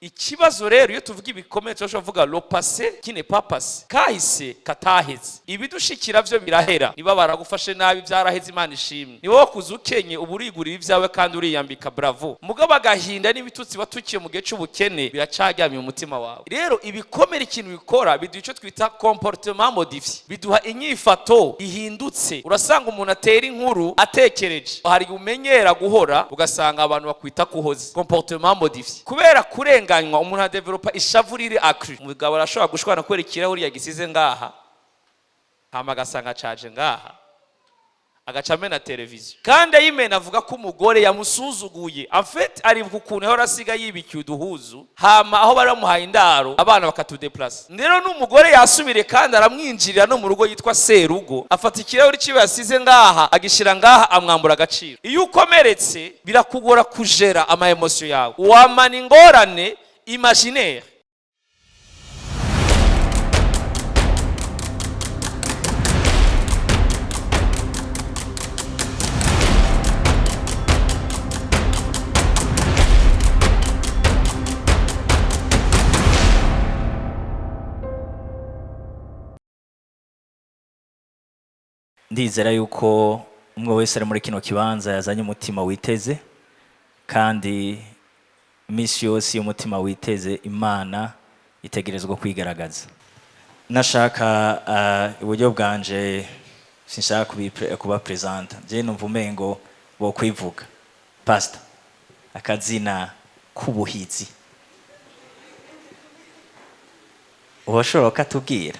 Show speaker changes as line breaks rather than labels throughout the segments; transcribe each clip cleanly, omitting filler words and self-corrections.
Ikibazo rero, iyo tuvuga ibikomere, turashobora kuvuga le passé qui n'est pas passé, kahise kataheze. Ibidushikira vyo birahera. Niba baragufashe nabi, byaraheze, Imana ishimwe. Ni wowe kuza ukenye, uba urigurira ibyawe kandi uriyambika, bravo. Mugabo agahinda n'ibitutsi watukiye mu gihe c'ubukene biracaryamye mu mutima wawe. Rero ibikomere, ikintu bikora, biduha ico twita comportement modifié, biduha inyifato ihindutse. Urasanga umuntu atera inkuru atekereje. Hari igihe umenyera guhora, ugasanga abantu bakwita kuhoze, comportement modifié. Kubera kurenganywa, umuntu adevelopa ishavu riri accru. Umugabo arashobora gushwana kubera ikirahuri yagisize ngaha, hama agasanga acaje ngaha, agaca amena televiziyo. Kandi ayimena avuga ko umugore yamusuzuguye. En fait, aribuka ukuntu yahora asiga yibikiye uduhuzu, hama aho bari bamuhaye indaro abana bakatudeplasa. Rero n'umugore yasubire kandi aramwinjirira no mu rugo yitwa serugo, afata ikirahuri ciwe yasize ngaha, agishira ngaha, amwambura agaciro. Iyo ukomeretse, birakugora kujera ama émotions yawe, wamana ingorane imaginaire.
Ndizera yuko umwe wese ari muri kino kibanza yazanye umutima witeze, kandi iminsi yose iyo umutima witeze, Imana itegerezwa kwigaragaza. Nashaka iburyo bwanje, sinshaka kuba presenta je, numva umengo bo kwivuga. Pastor, akazina k'ubuhizi uwashobora katubwira?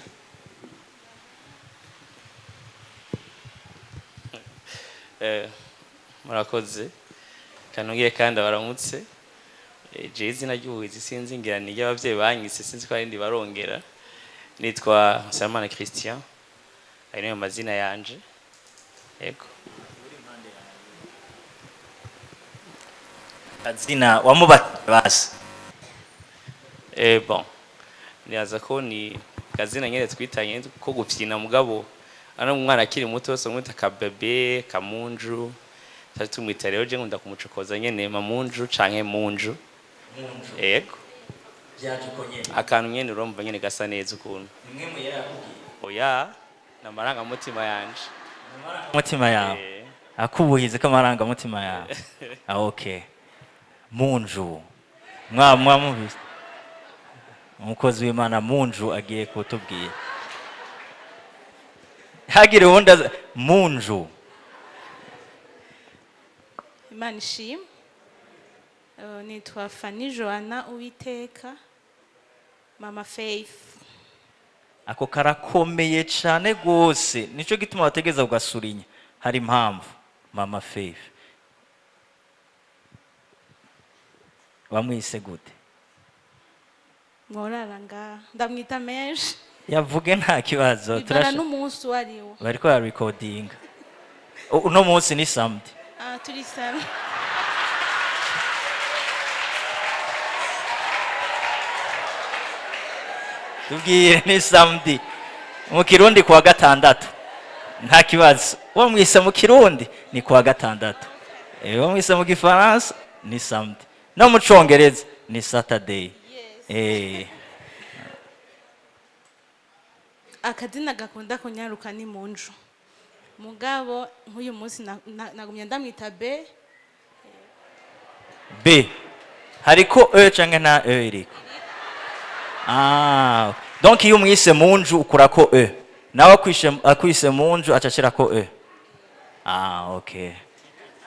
Murakoze kanongere kandi abaramutse. Je izina ry'ubuhizi sinzi, ngira ni ry'abavyeyi banyise, sinzi ko arindi barongera. Nitwa Nsabimana Christian, ayo niyo mazina yanje, yego.
Akazina wamubase?
Bon, nibaza ko ni kazina nyene twitanye ko gufyina. Mugabo ano umwana akiri muto so mwita kabebe kamunju, tari tumwita. Rero je nkunda kumucokoza nyene, mamunju canke munju, yego.
Byaje uko nyene?
Akantu nyene urumva nyene gasa neza ukuntu.
Nimwe mu yarakubwiye?
Oya, ni amarangamutima yanje.
Umutima yawe? Akubuhize k'amarangamutima yawe. Ah, okay, munju mwa mwamubise. Umukozi w'Imana munju agiye kutubwira, hagire uwundi munju.
Imana ishimwe. Nitwa Fanny Joanna Uwiteka, Mama Faith.
Ako karakomeye cyane rwose, nicyo gituma bategeza kugasurinya, hari impamvu. Mama Faith bamwise gute?
Mworara ngaha, ndamwita menshi.
Yavuge, nta kibazo.
Bivana n'umunsi uwo ari wo.
Bariko bararekodinga. Uno munsi ni samedi.
Ah, turi samedi.
Tubwire, ni samedi mu Kirundi kuwa gatandatu, nta kibazo. Wamwise mu Kirundi ni kuwa gatandatu. Wamwise mu Gifaransa ni samedi, no mu Congereza ni Saturday.
Akazina gakunda kunyaruka ni Munju, mugabo nk'uyu munsi nagumye ndamwita B.
B hariko e canke nta e iriko? Ah, donc iyo umwise Munju ukurako e, nawe akwise Munju aca ashirako e. Ah, okay,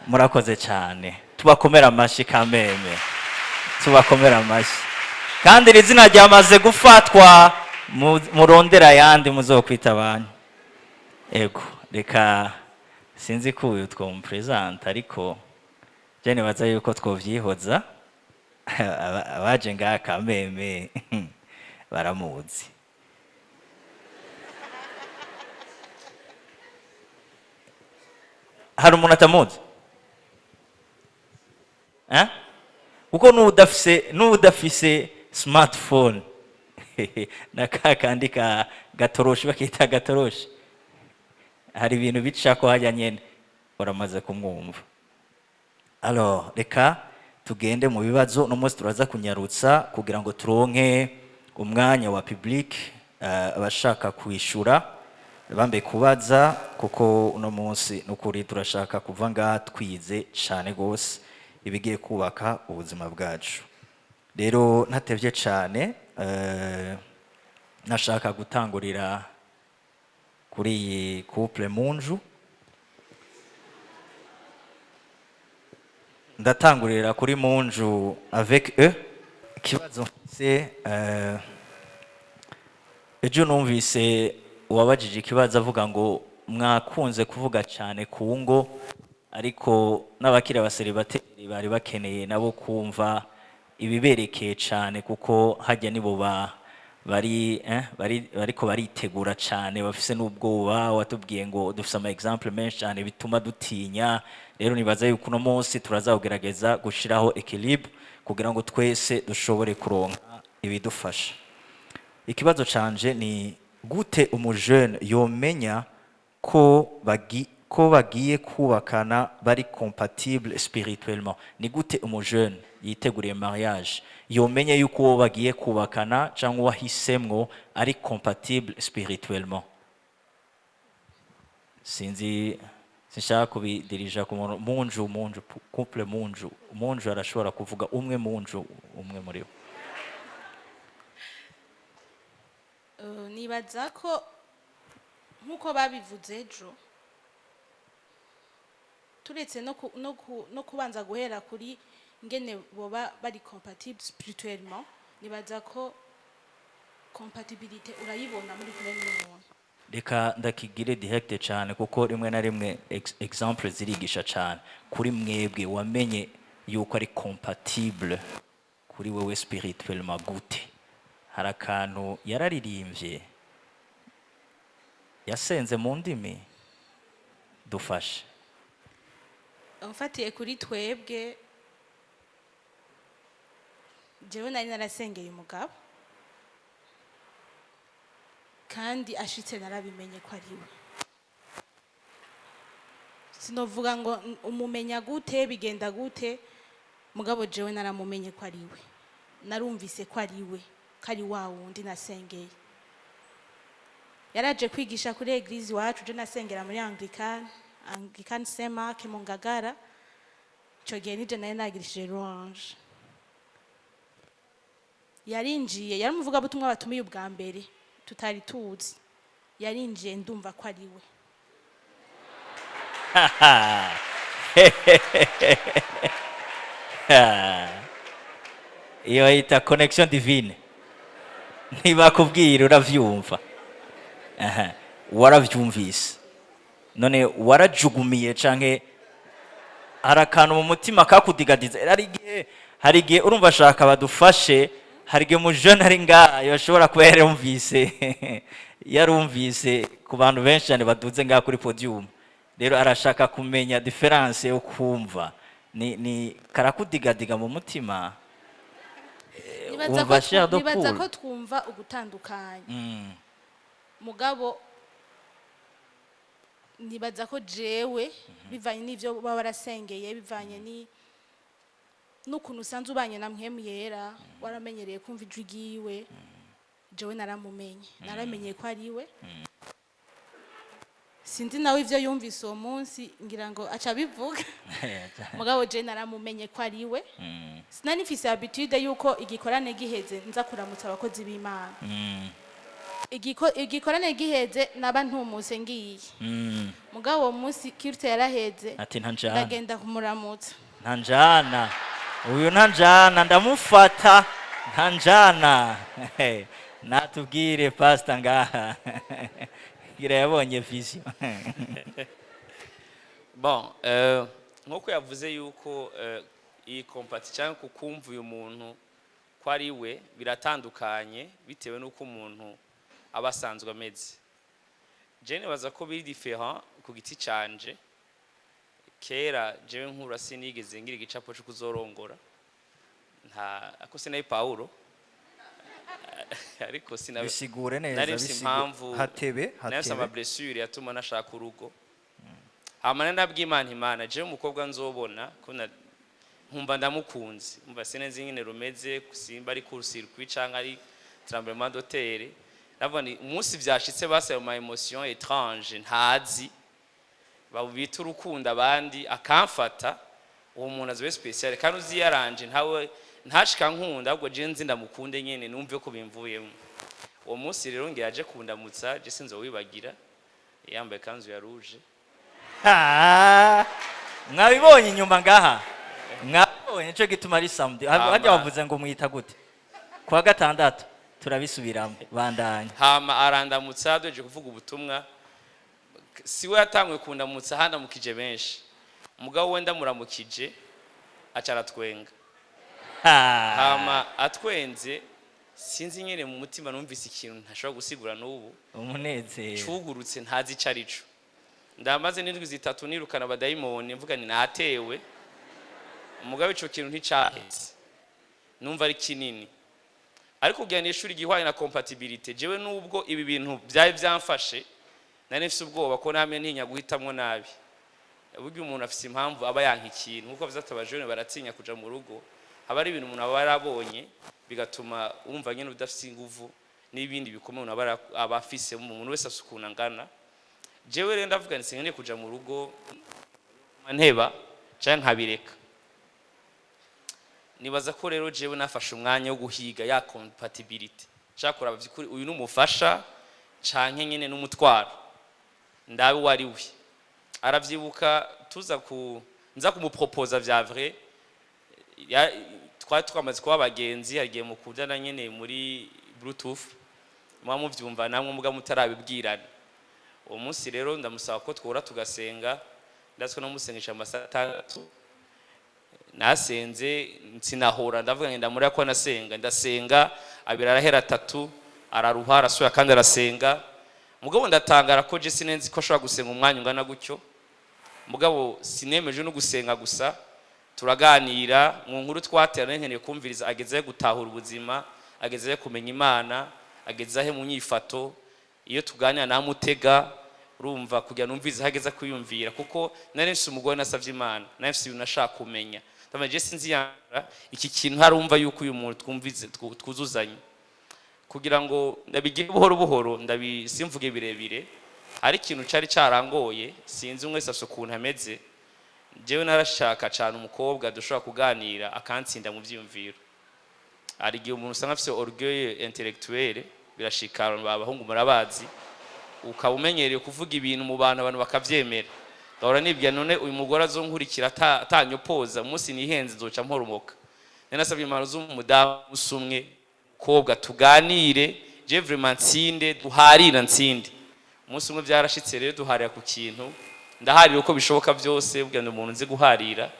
murakoze cyane, tubakomera amashyi kameme, tubakomera amashyi. Kandi iri zina ryamaze gufatwa, murondera ayandi muzokwita abantu. Ego, reka sinzi ko uyu twomupresenta, ariko je nibaza yuko twovyihoza. Abaje ngaha kameme baramuzi. Hari umuntu atamuzi? Eh? Kuko n'udafise smartphone na ka kandi ka gatoroshi bakita gatoroshi, hari ibintu bicako hajya nyene, uramaze kumwumva. Alors reka Tugende mu bibazo. No munsi turaza kunyarutsa kugira ngo turonke umwanya wa public, abashaka kwishura bambe kubaza, kuko uno munsi nukuri turashaka kuva ngaha twize cane gose ibigiye kubaka ubuzima bwacu. Rero ntatevye cane, nashaka gutangurira kuri iyi couple Munju. Ndatangurira kuri Munju avec e. Ikibazo mfise, ejo numvise uwabajije ikibazo avuga ngo mwakunze kuvuga cyane ku ngo, ariko n'abakiri abaseribateri bari bakeneye nabo kumva ibiberekeye cyane, kuko hajya nibo ba bari bari bariko baritegura cyane, bafise n'ubwoba. Watubwiye ngo dufise ama exemple menshi cyane bituma dutinya. Rero nibaza yuko uno munsi turazagerageza gushiraho équilibre kugira ngo twese dushobore kuronka ibidufasha. Ikibazo canje ni gute umujene yomenya ko bagiye kubakana bari compatible spirituellement? Ni gute umujene yiteguriye mariage yomenye yuko uwo bagiye kubakana cyangwa uwahisemwo ari compatible spirituellement? Sinzi, sinshaka kubidirija ku muntu. Munju, Munju, couple Munju, Munju arashobora kuvuga umwe, Munju umwe muri bo.
Nibaza ko nk'uko babivuze ejo, turetse no kubanza guhera kuri ingene boba bari compatible spirituellement, nibaza ko compatibilité urayibona muri kumwe n'umuntu.
Reka ndakigire direct cyane, kuko rimwe na rimwe exemple zirigisha cyane. Kuri mwebwe, wamenye yuko ari compatible kuri wewe spirituellement gute? Hari akantu yararirimbye, yasenze mu ndimi? Dufashe.
Mfatiye kuri twebwe, jewe nari narasengeye umugabo, kandi ashitse narabimenye ko ari we. Sinovuga ngo umumenya gute, bigenda gute, mugabo jewe naramumenye ko ari we. Narumvise ko ari we, ko ari wa wundi nasengeye. Yaraje kwigisha kuri église iwacu. Je nasengera muri Anglikane, Anglikane Saint Mark mu Ngagara. Ico gihe nije nari nagirishije louange. Yarinjiye, yari umuvugabutumwa batumiye ubwa mbere tutari tuzi. Yarinjiye, ndumva ko ari we.
Iyo bayita connexion divine. Ntibakubwira, uravyumva. Aha, waravyumvise. None warajugumiye canke hari akantu mu mutima kakudigadiza? Hari igihe urumva ashaka badufashe. Hari igihe umujene ari ngaha yashobora kuba yarumvise ku bantu benshi cyane baduze ngaha kuri podium. Rero arashaka kumenya différence yo kumva ni karakudigadiga mu mutima.
Nibaza
Wumva
ko
chair de
nibaza
poule.
ko twumva ugutandukanye, mugabo nibaza ko jewe, bivanye n'ivyo baba barasengeye, bivanye ni n'ukuntu usanzwe ubanye na Mpwemu Yera, waramenyereye kumva ijwi ryiwe, jewe naramumenye, naramenye ko ari we. Sinzi nawe ivyo yumvise uwo munsi, ngira ngo aca abivuga, mugabo je naramumenye ko ari we. Sinari mfise habitude yuko igikorane giheze nza kuramutsa abakozi b'Imana. Igikorane giheze naba ntumuse ngiye, mugabo uwo munsi kirute yaraheze,
Ati ntanjana.
ndagenda kumuramutsa.
Ntanjana uyu, ntanjana, ndamufata ntanjana. Natubwire pastor ngaha, ngira yabonye vision.
Bon, nk'uko yavuze yuko iyi compati cyangwa kukumva uyu muntu ko ari we biratandukanye bitewe n'uko umuntu aba asanzwe ameze. Je nibaza ko biri différent ku giti canje. Kera jewe nkura sinigeze ngira igicapo cyo kuzorongora, nta ako sinayi Paulo, ariko sinabi
Bisigure neza.
nari mfise impamvu.
Hatebe.
Nari mfise ama
Hatebe.
blessure yatuma nashaka urugo. Hama nari nabwiye Imana, Imana, jewe umukobwa nzobona ko Nkumva ndamukunze, umva sinzi nyine rumeze, simba ari court-circuit canke ari tremblement de terre. Ndavuga ni umunsi vyashitse, basi ayo ma émotion étrange ntazi bita urukundo abandi, akamfata, uwo muntu azobe spécial kandi uziyaranje ntawe ntashika nkunda, ahubwo je nzi ndamukunde nyene, numve ko bimvuyemo. Uwo munsi rero ngira aje kundamutsa, je sinzowibagira, yambaye kanzu ya rouge.
Ah, mwabibonye inyuma ngaha, mwabibonye, nico gituma ari samedi.
Hama.
Harya wavuze ngo mwita gute? Kuwa gatandatu turabisubiramo, bandanya.
Hama arandamutsa, duheje kuvuga ubutumwa. Siwe yatanguye kundamutsa, handamukije benshi. Umugabo we ndamuramukije, aca aratwenga.
Ah.
Hama atwenze, sinzi nyene, mu mutima numvise ikintu ntashobora gusigura n'ubu.
Umunezero.
Cugurutse, ntazi ico arico. Ndamaze n'indwi 3 nirukana abadayimoni, mvuga ni natewe. Umugabo ico kintu nticaheze, numva ari kinini. Ariko kugira ngo ishuri igihwanye na compatibilité, jewe nubwo ibi bintu byari byamfashe, nari mfise ubwoba ko namwe ntinya guhitamwo nabi. Burya umuntu afise impamvu aba yanka ikintu, nkuko bavuze ati abajene baratinya kuja mu rugo. Haba ari ibintu umuntu aba yarabonye bigatuma wumva nyene udafise inguvu n'ibindi bikomeye umuntu aba afise. Umuntu wese afise ukuntu angana. Jewe rero ndavuga nti sinkeneye kuja mu rugo, nteba canke nkabireka. Nibaza ko rero jewe nafashe umwanya wo guhiga ya compatibilité, nshaka kuraba vy'ukuri uyu n'umufasha canke nyene n'umutwaro, ndabe uwo ari we. Aravyibuka, tuza ku nza kumuproposa vya vrai, twari twamaze kuba abagenzi. Hagiye mukundana nyene muri bluetooth, muba muvyumva namwe muga mutarabibwirana. Uwo munsi rero ndamusaba ko twora tugasenga. Ndatswe no musengesha amasaha 6. Nasenze nsinahora, ndavuga ngo ndamurira ko nasenga. Ndasenga abiri, arahera atatu, araruha, arasubira kandi arasenga. Mugabo ndatangara ko je sinenzi ko ashobora gusenga umwanya ungana gutyo. Mugabo sinemeje no gusenga gusa, turaganira mu nkuru twatera. Nkeneye kumviriza agezehe gutahura ubuzima, agezehe kumenya Imana, agezehe mu nyifato. Iyo tuganira namutega, urumva, kugira numvirize aho ageze kwiyumvira, kuko nari mfise umugore nasavye Imana, nari mfise ibintu nashaka kumenya. Ndumva je sinzi yanga iki kintu, harumva yuko uyu muntu twumvize twuzuzanye. Kugira ngo ndabigire buhoro buhoro, ndabisimvuge birebire, hari ikintu cari carangoye. Sinzi, umwe wese afise ukuntu ameze. Jewe narashaka cyane umukobwa dushobora kuganira akantsinda mu vyiyumviro. Hari igihe umuntu usanga afise orgueil intellectuel, birashika abantu b'abahungu murabazi, ukaba umenyereye kuvuga ibintu mu bantu, abantu bakavyemera. Gahora nibwira, none uyu mugore azonkurikira atanyopoza, umunsi nihenze nzoca mporomoka. Nari nasabye impano z'umudamu umwe, mukobwa tuganire, je vraiment ntsinde, duharira ntsinde. Umunsi umwe byarashitse rero, duharira ku kintu, ndaharira uko bishoboka byose. Bwa umuntu nzi guharira,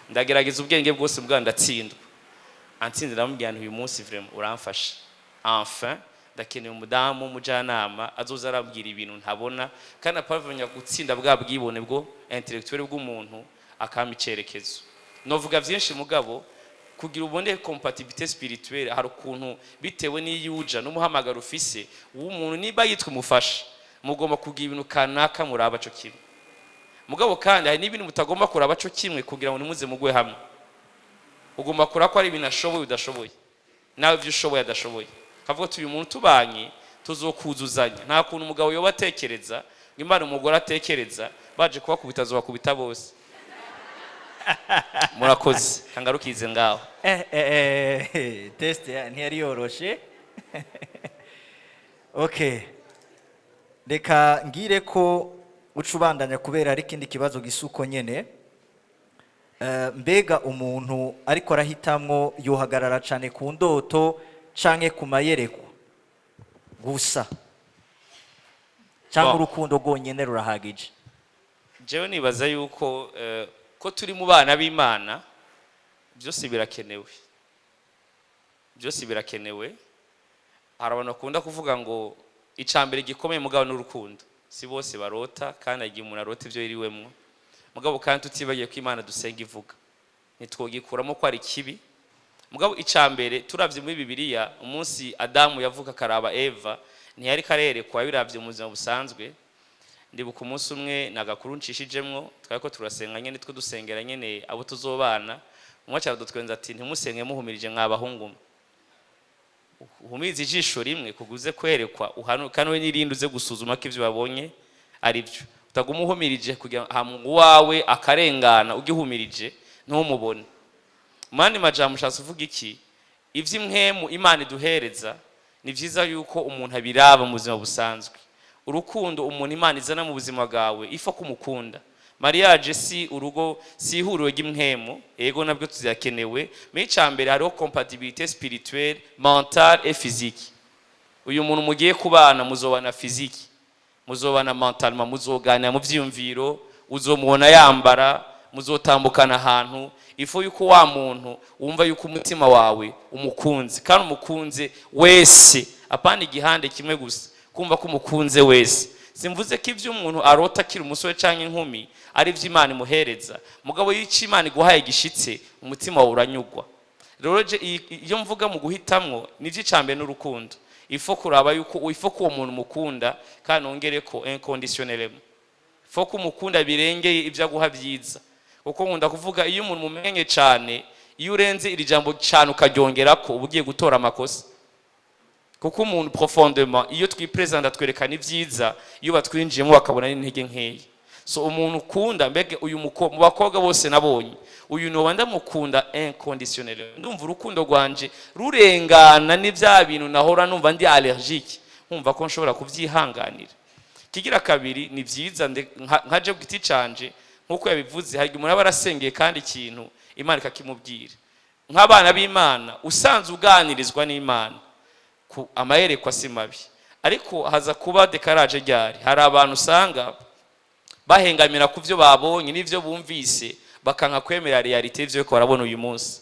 ndagerageza ubwenge bwose bwa ndatsindwa. Antsinze, ndamubwira nti uyu munsi vraiment uramfasha. Enfin ndakeneye umudamu w'umujyanama azoza arambwira ibintu ntabona, kandi apavanya gutsinda bwa bwibone bwo intellectuel bw'umuntu, akampa icerekezo. Novuga byinshi, mugabo kugira ubone compatibilité spirituelle, hari ukuntu bitewe n'iyuja n'umuhamagaro ufise w'umuntu. Niba yitwa umufasha, mugomba kugira ibintu kanaka muraba co kimwe. Mugabo kandi hari n'ibintu mutagomba kuraba co kimwe, kugira ngo ntimuze mugwe hamwe. Ugomba kuraba ko ari ibintu ashoboye udashoboye, nawe ibyo ushoboye adashoboye. Kavuga ati uyu muntu tubanye tuzokuzuzanya. Nta kuntu umugabo yoba atekereza ngo Imana umugore atekereza, baje kubakubita azobakubita bose. Murakoze, kangarukize ngaho.
Test ntiyari yoroshe. Okay, reka ngire ko uca ubandanya kubera hari ikindi kibazo gisa uko nyene. Mbega umuntu ariko arahitamwo yohagarara cane ku ndoto canke ku mayerekwa gusa, cyangwa
Bon.
urukundo rwonyene rurahagije?
Jewe nibaza yuko ko turi mu bana b'Imana, byose birakenewe, byose birakenewe. Hari abantu bakunda kuvuga ngo icambere gikomeye mugabo n'urukundo. Si bose barota, kandi igihe umuntu arota ibyo yiriwemwo. Mugabo kandi tutibagiye ko Imana dusenga ivuga, ntitwogikuramo ko ari kibi. Mugabo icambere, turavye muri Bibiliya, umunsi Adamu yavuka akaraba Eva, ntiyari karerekwa. Biravye mu buzima busanzwe, ndibuka umunsi umwe nagakuru ncishijemwo, twari ko turasenga nyene, two dusengera nyene abo tuzobana. Umwe aca ati: "Ntimusenge muhumirije mwabahungu mwe. Uhumirize ijisho rimwe kuguze kwerekwa, uhanukanwe n'irindi, uze gusuzuma ko ivyo wabonye ari byo. Utaguma uhumirije kugira hama uwawe akarengana ugihumirije ntumubone." Mu yandi majambo ushatse uvuga iki? Ivy'impwemu Imana iduhereza, ni vyiza yuko umuntu abiraba mu buzima busanzwe. Urukundo umuntu Imana izana mu buzima bwawe, ifa kumukunda. Mariage si urugo, si ihuriro ry'impwemu, ego nabwo tuzakenewe. Mais icambere, hariho compatibilité spirituelle, mentale et physique. Uyu muntu mugiye kubana, muzobana physique, muzobana mentalement, muzoganira mu vyiyumviro, uzomubona yambara, muzotambukana ahantu. Ifu yuko wa muntu wumva yuko umutima wawe umukunze, kandi umukunze wese, apana igihande kimwe gusa, kumva ko umukunze wese. Simvuze ko ibyo umuntu arota akiri umusore cyangwa inkumi ari byo Imana imuhereza, mugabo iyo icyo Imana iguhaye gishitse, umutima wawe uranyugwa. Rero je iyo mvuga mu guhitamwo, nivyo, icambere n'urukundo. Ifo kuraba yuko, ifo ko uwo muntu mukunda, kandi nongere ko inconditionnellement, ifo ko umukunda birengeye ibyo aguha byiza. Kuko nkunda kuvuga, iyo umuntu mumenye cyane, iyo urenze iri jambo cyane ukaryongera ko, uba ugiye gutora amakosa. Kuko umuntu profondément, iyo twipresenta twerekana ibyiza, iyo batwinjiyemo bakabona n'intege nkeya. So umuntu ukunda, mbega uyu mu bakobwa bose nabonye, uyu noba ndamukunda inconditionnel, ndumva urukundo rwanje rurengana n'ibya bintu nahora numva ndi allergique, nkumva ko nshobora kubyihanganira. Kigira kabiri, ni byiza nkaje ku giti canje, nk'uko yabivuze, hari igihe umuntu aba arasengeye kandi ikintu Imana ikakimubwira. Nk'abana b'Imana, usanzwe uganirizwa n'Imana, ku amayerekwa si mabi, ariko haza kuba décalage ryari? Hari abantu usanga bahengamira ku byo babonye n'ibyo bumvise, bakanka kwemera réalité y'ibyo bariko barabona uyu munsi.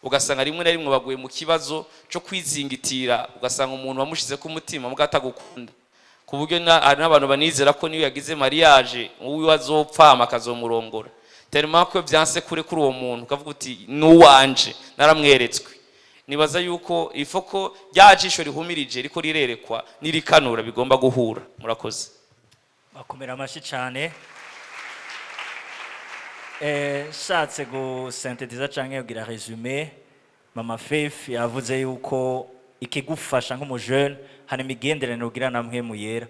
Ugasanga rimwe na rimwe baguye mu kibazo cyo kwizingitira, ugasanga umuntu wamushize ku mutima muga atagukunda, ku buryo hari n'abantu banizera ko niyo yagize mariage uwo azopfama akazomurongora, tellement ko byanse kure kuri uwo muntu, ukavuga uti: "Nuwanje, naramweretswe." Nibaza yuko ifo ko rya jisho rihumirije riko rirerekwa n'irikanura bigomba guhura. Murakoze.
Bakomera amashyi cyane. Nshatse gusynthétiser canke kugira résumé, Mama Faith yavuze yuko ikigufasha nk'umujene, hari imigenderanire ugira na Mpwemu Yera.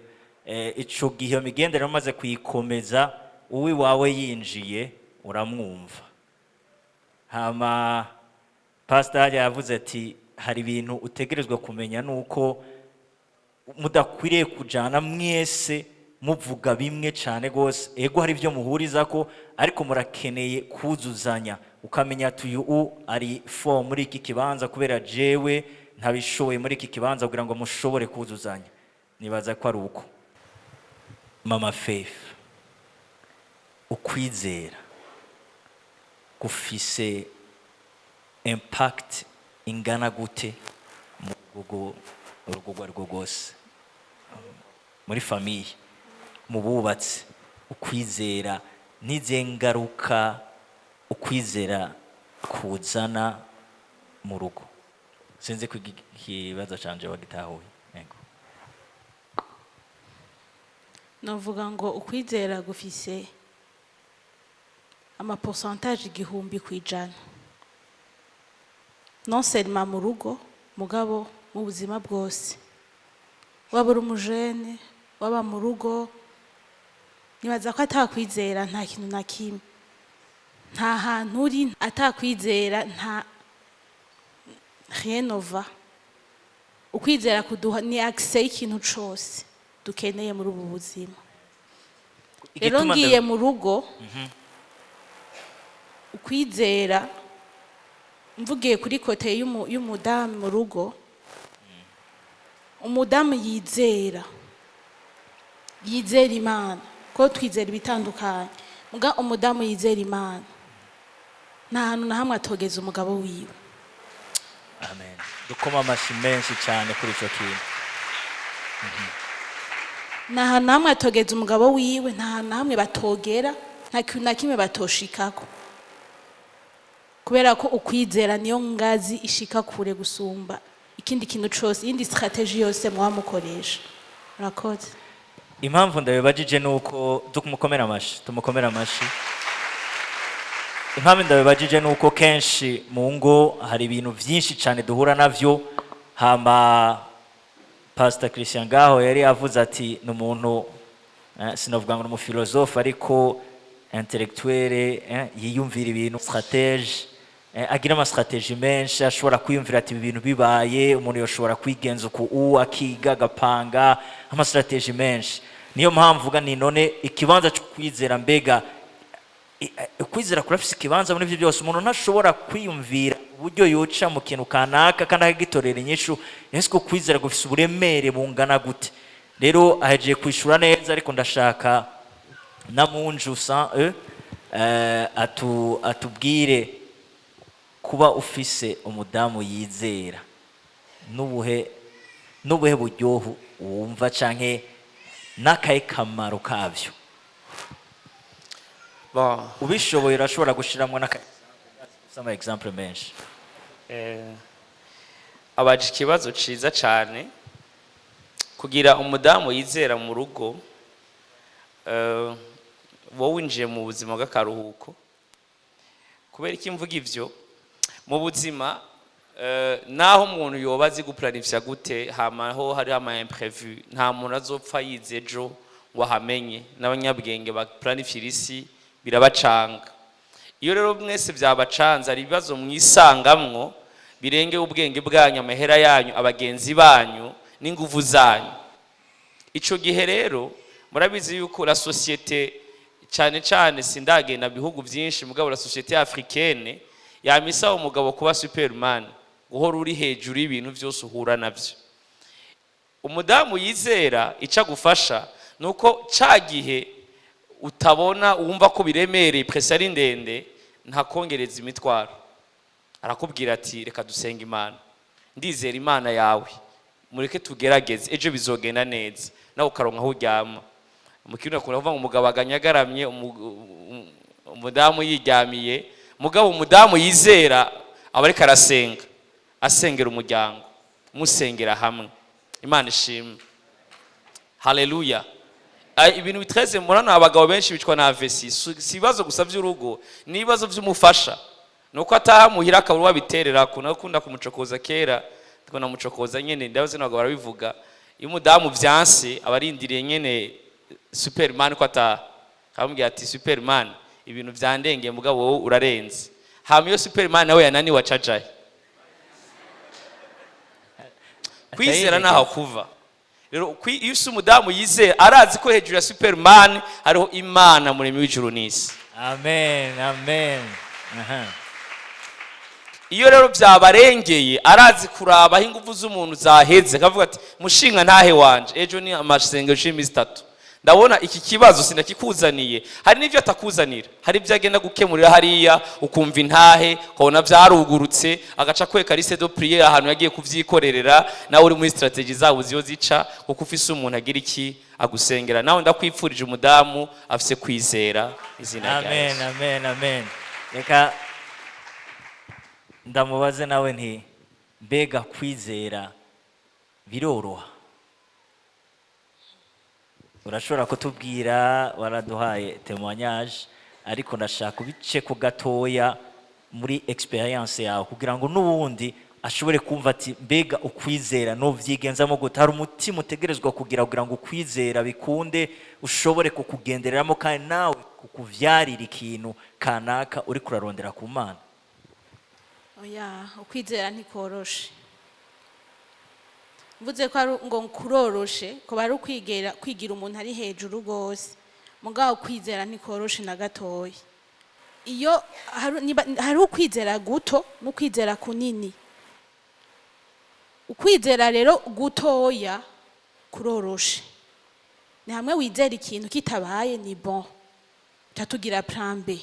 Ico gihe iyo migenderanire umaze kuyikomeza, uwiwawe yinjiye uramwumva. Hama pastor yavuze ati hari ibintu utegerezwa kumenya, nuko mudakwiriye kujana mwese muvuga bimwe cyane rwose. Ego, hari ibyo muhuriza ko, ariko murakeneye kuzuzanya, ukamenya ati uyu ari fo muri iki kibanza kubera jewe ntabishoboye muri iki kibanza, kugira ngo mushobore kuzuzanya. Nibaza ko ari uko. Mama Faith, ukwizera gufise impact ingana gute mu rugo, urugo urwo ari rwo rwose, muri famille, mu bubatsi? Ukwizera n'izihe ngaruka ukwizera kuzana mu rugo? Sinzi ko ikibazo canje wagitahuye. Yego.
Navuga ngo ukwizera gufise amapourcentage 1000%, non seulement mu rugo, mugabo mu buzima bwose, waba uri umujene, waba mu rugo. Nibaza ko atakwizera nta kintu na kimwe, nta hantu uri atakwizera, nta rien ne va. Ukwizera kuduha ni accès y'ikintu cose dukeneye muri ubu buzima. Rero
Igituma
ngiye mu rugo, ukwizera, mvugiye kuri côté y'umudamu mu rugo, umudamu yizera, yizera Imana, ko twizera ibitandukanye, muga umudamu yizera Imana nta hantu na hamwe atogeza umugabo wiwe.
Amen, dukoma amashyi menshi cyane kuri icyo kintu.
Nta hantu na hamwe atogeza umugabo wiwe, nta hantu na hamwe batogera, nta kintu na kimwe batoshikako, kubera ko ukwizera niyo ngazi ishika kure gusumba ikindi kintu cose, iyindi stratégie yose muba mukoresha. Murakoze.
Impamvu ndabibajije ni uko, tumukomera amashyi, tumukomera amashyi. Impamvu ndabibajije ni uko kenshi mu ngo hari ibintu byinshi cyane duhura navyo. Hama Pastor Christian ngaho yari avuze ati ni umuntu, sinavuga ngo ni umufilozofe, ariko intellectuel, yiyumvira ibintu, stratège, agira ama stratégies menshi, ashobora kwiyumvira ati ibi bintu bibaye umuntu yoshobora kwigenza uku, akiga, agapanga ama stratégies menshi. Niyo mpamvu uvuga ni none ikibanza cyo kwizera, mbega ukwizera kurafise ikibanza muri ibyo byose? Umuntu ntashobora kwiyumvira uburyo yoca mu kintu kanaka kandi akagitorera inyishu. Ese ko kwizera gufise uburemere bungana gute? Rero ahejeje kwishura neza, ariko ndashaka na Munju sans e atubwire kuba ufise umudamu yizera n'ubuhe buryohe wumva canke n'akahe kamaro kavyo.
Bon.
Ubishoboye urashobora gushiramwo n'aka ama exemple menshi.
Abaje ikibazo ciza cane. Kugira umudamu yizera mu rugo, wowe winjiye mu buzima bw'akaruhuko. Kubera iki mvuga ivyo? Mu buzima, naho umuntu yoba azi guplanifya gute, hama ho hariho ama imprévu. Nta muntu azopfa yize ejo ngo ahamenye. N'abanyabwenge baplanifira isi birabacanga. Iyo rero mwese byabacanze, hari ibibazo mwisangamwo birengeye ubwenge bwanyu, amahera yanyu, abagenzi banyu n'inguvu zanyu. Ico gihe rero murabizi yuko la société, cyane cyane sindagenda bihugu byinshi, mugabo la société africaine yamisa umugabo kuba superman, guhora uri hejuru y'ibintu byose uhura navyo. Umudamu yizera icyo agufasha ni uko ca gihe utabona, wumva ko biremereye, pression ari ndende, ntakongereza imitwaro. Arakubwira ati: "Reka dusenga Imana, ndizera Imana yawe, mureke tugerageze, ejo bizogenda neza." Nawe ukaronka aho uryama. Mu kirundi bakunda kuvuga ngo umugabo aganyagaramye, umudamu yiryamiye. Mugabo umudamu yizera aba ariko arasenga, asengera umuryango, musengera hamwe. Imana ishimwe, haleluya. Ibintu bitreze murano, abagabo benshi bicwa na AVC. Si ibibazo gusa by'urugo, ni ibibazo by'umufasha. Nuko ataha muhira akabura wabiterera ko nakunda kumucokoza kera, tukona mucokoza nyene. Ndabaze ntabwo barabivuga. Iyo umudamu vyanse, aba arindiriye nyene superman ko ataha, akamubwira ati: "Superman, ibintu vyandengeye, mugabo wowe urarenze." Hama iyo superman nawe yananiwe, acajaye kwizera naho kuva. Rero iyo ufise umudamu yizera, arazi ko hejuru ya superman hariho Imana muremyi w'ijuru n'isi.
Amen, amen. Aha.
Iyo rero byabarengeye, arazi kuraba aho ingufu z'umuntu zaheze, akavuga ati: "Mushinga ntahe wanje, ejo ni amasengesho y'iminsi 3, ndabona iki kibazo sindakikuzaniye." Hari n'ibyo atakuzanira, hari ibyo agenda gukemurira hariya, ukumva intahe ukabona byarugurutse, agaca kwereka liste de prière ahantu yagiye kuvyikorerera. Nawe uri muri stratégie zabo ziyo zica, kuko ufise umuntu agira iki? Agusengera. Nawe ndakwipfurije umudamu afise kwizera, izina rya
Amen.
Yesu.
Amen, amen. Reka ndamubaze nawe nti: mbega kwizera biroroha? Urashobora kutubwira, waraduhaye témoignage, ariko ndashaka ubice ku gatoya muri expérience yawe, kugira ngo n'ubundi ashobore kumva ati: mbega ukwizera nuvyigenzamo gute? Hari umutima utegerezwa kugira ngo ukwizera bikunde, ushobore kukugendereramo kandi nawe kukuvyarira ikintu kanaka uri kurarondera ku Mana.
Oya, ukwizera ntikoroshe. Mvuze ko ari ngo kuroroshe, ko bari ukwigera kwigira umuntu ari hejuru rwose. Mugabo kwizera ntikoroshe na gatoya. Iyo hari ukwizera guto n'ukwizera kunini. Ukwizera rero gutoya kuroroshe, ni hamwe wizera ikintu kitabaye, ni bon, tugira plan B.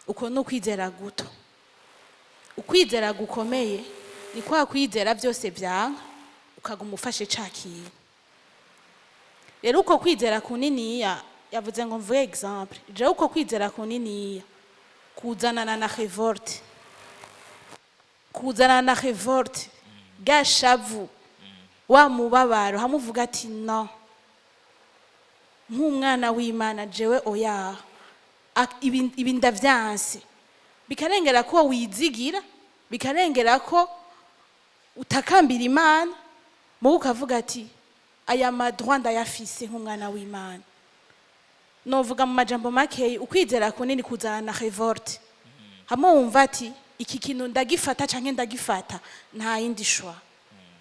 Uko ni ukwizera guto. Ukwizera gukomeye ni kwa kwizera byose byanka, ukaguma ufashe ca kintu. Rero uko kwizera kuniniya, yavuze ngo mvuge exemple, jewe uko kwizera kuniniya kuzanana na révolte, kuzanana na révolte, gashavu, wa mubabaro, hamwe uvuga ati: "No nk'umwana w'Imana jewe oya, ibi ndavyanse." Bikarengera ko wizigira, bikarengera ko utakambira Imana, muwe ukavuga ati: "Aya ma droits ndayafise nk'umwana w'Imana." Novuga mu majambo makeyi, ukwizera kunini kuzana na révolte, hamwe wumva ati: "Iki kintu ndagifata canke ndagifata, nta yindi choix."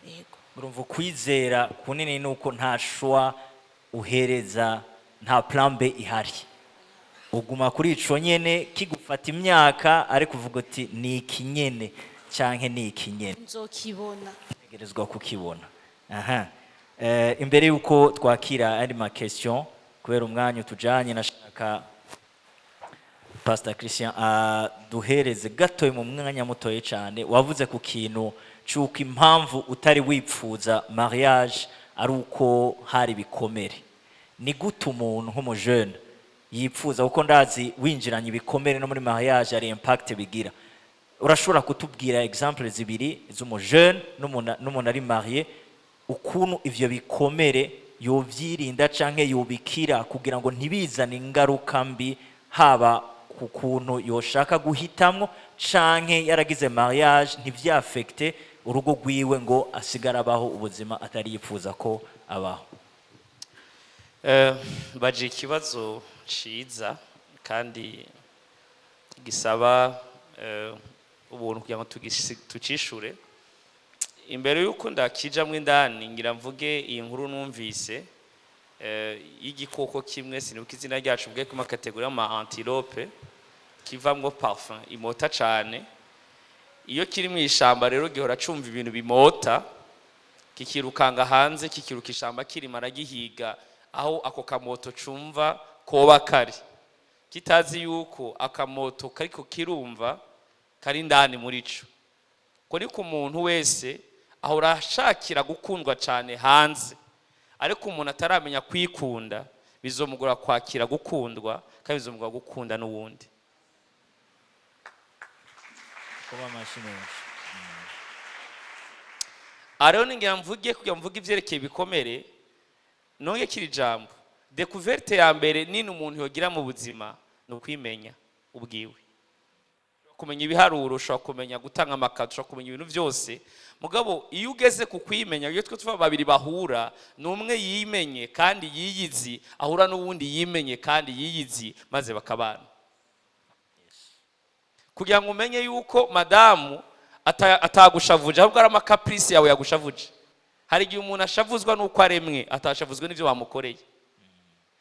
Yego.
Urumva, ukwizera kunini ni uko nta choix uhereza, nta plan B ihari. Uguma kuri ico nyene, kigufata imyaka, ariko uvuga uti: "Ni iki nyene canke ni iki nyene."
Nzokibona.
Tegerezwa kukibona. Aha, imbere yuko twakira andi ma question, kubera umwanya utujanye, nashaka Pastor Christian aduhereze gatoye mu mwanya mutoye cyane. Wavuze ku kintu c'uko impamvu utari wipfuza mariage ari uko hari ibikomere. Ni gute umuntu nk'umujene yipfuza, kuko ndazi winjiranye ibikomere no muri mariage hari impact bigira? Urashobora kutubwira exemple zibiri z'umujene n'umuntu ari marié, ukuntu ivyo bikomere yovyirinda canke yobikira kugira ngo ntibizane ingaruka mbi, haba ku kuntu yoshaka guhitamwo canke yaragize mariage, ntivyaffecte urugo rwiwe ngo asigare abaho ubuzima atari yipfuza ko abaho?
Baje ikibazo ciza kandi gisaba ubuntu kugira ngo tucishure. Imbere y'uko ndakijamwo indani, ngira mvuge iyi nkuru numvise y'igikoko kimwe, sinibuka izina ryacu, mvuge kuma catégorie y'ama antilope, kivamwo parfum imota cane. Iyo kiri mu ishamba rero, gihora cumva ibintu bimota, kikirukanga hanze, kikiruka ishamba, kirima aragihiga aho ako kamoto cumva koba kari, kitazi yuko akamoto kariko kirumva kari indani muri co. Ko niko umuntu wese ahora ashakira gukundwa cyane hanze, ariko umuntu ataramenya kwikunda bizomugora kwakira gukundwa, kandi bizomugora gukunda n'uwundi.
Kuba amashi menshi.
Aha rero ningira mvuge, kugira mvuge ivyerekeye ibikomere, nonge kiri jambo: découverte ya mbere nini umuntu yogira mu buzima ni ukwimenya ubwiwe. Kumenya ibiharuro, ushobora kumenya gutanga amakato, ushobora kumenya ibintu byose, mugabo iyo ugeze ku kwimenya, iyo twe tuva babiri bahura, ni umwe yimenye kandi yiyizi ahura n'uwundi yimenye kandi yiyizi, maze bakabana. Kugira ngo umenye yuko madamu atagushavuje, ahubwo ari ama caprices yawe yagushavuje. Hari igihe umuntu ashavuzwa n'uko aremwe, atashavuzwe n'ibyo bamukoreye.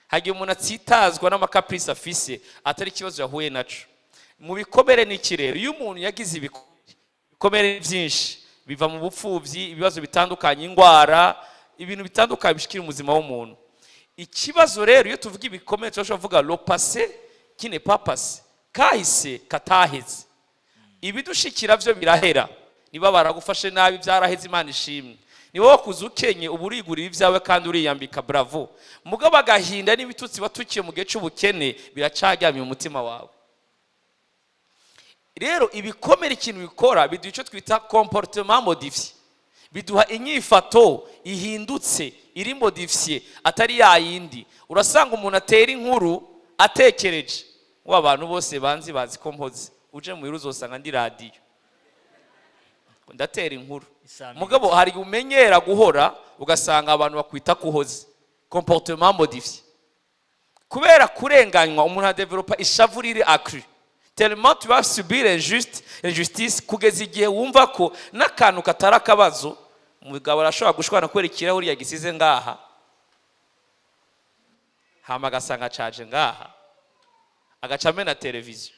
Hari igihe umuntu atsitazwa n'ama caprices afise, atari ikibazo yahuye naco. Mu bikomere n'iki rero? Iyo umuntu yagize ibikomere byinshi, biva mu bupfubyi, ibibazo bitandukanye, indwara, ibintu bitandukanye bishikira ubuzima w'umuntu. Ikibazo rero, iyo tuvuga ibikomere, turashobora kuvuga le passé qui n'est pas passé, kahise kataheze. Ibidushikira byo birahera. Niba baragufashe nabi, byaraheze, Imana ishimwe. Niba wakuze ukenye, uba urigurira ibyawe kandi uriyambika, bravo. Mugabo agahinda n'ibitutsi watukiye mu gihe cy'ubukene biracaryamye mu mutima wawe. Rero ibikomere, ikintu bikora, biduha icyo twita comportement modifié, biduha inyifato ihindutse, iri modifié, atari ya yindi. Urasanga umuntu atera inkuru atekereje wa bantu bose banzi bazi ko mpoze, uje muhira uzosanga ndi radiyo ndatera inkuru.
Isamirizi.
Mugabo hari igihe umenyera guhora, ugasanga abantu bakwita kuhoze, comportement modifié. Kubera kurenganywa, umuntu adevelopa ishavu riri accru, tellement tu vas subir injustice, kugeza igihe wumva ko n'akantu katari akabazo. Umugabo arashobora gushwana kubera ikirahuri yagisize ngaha, hama agasanga acaje ngaha, agaca amena televiziyo.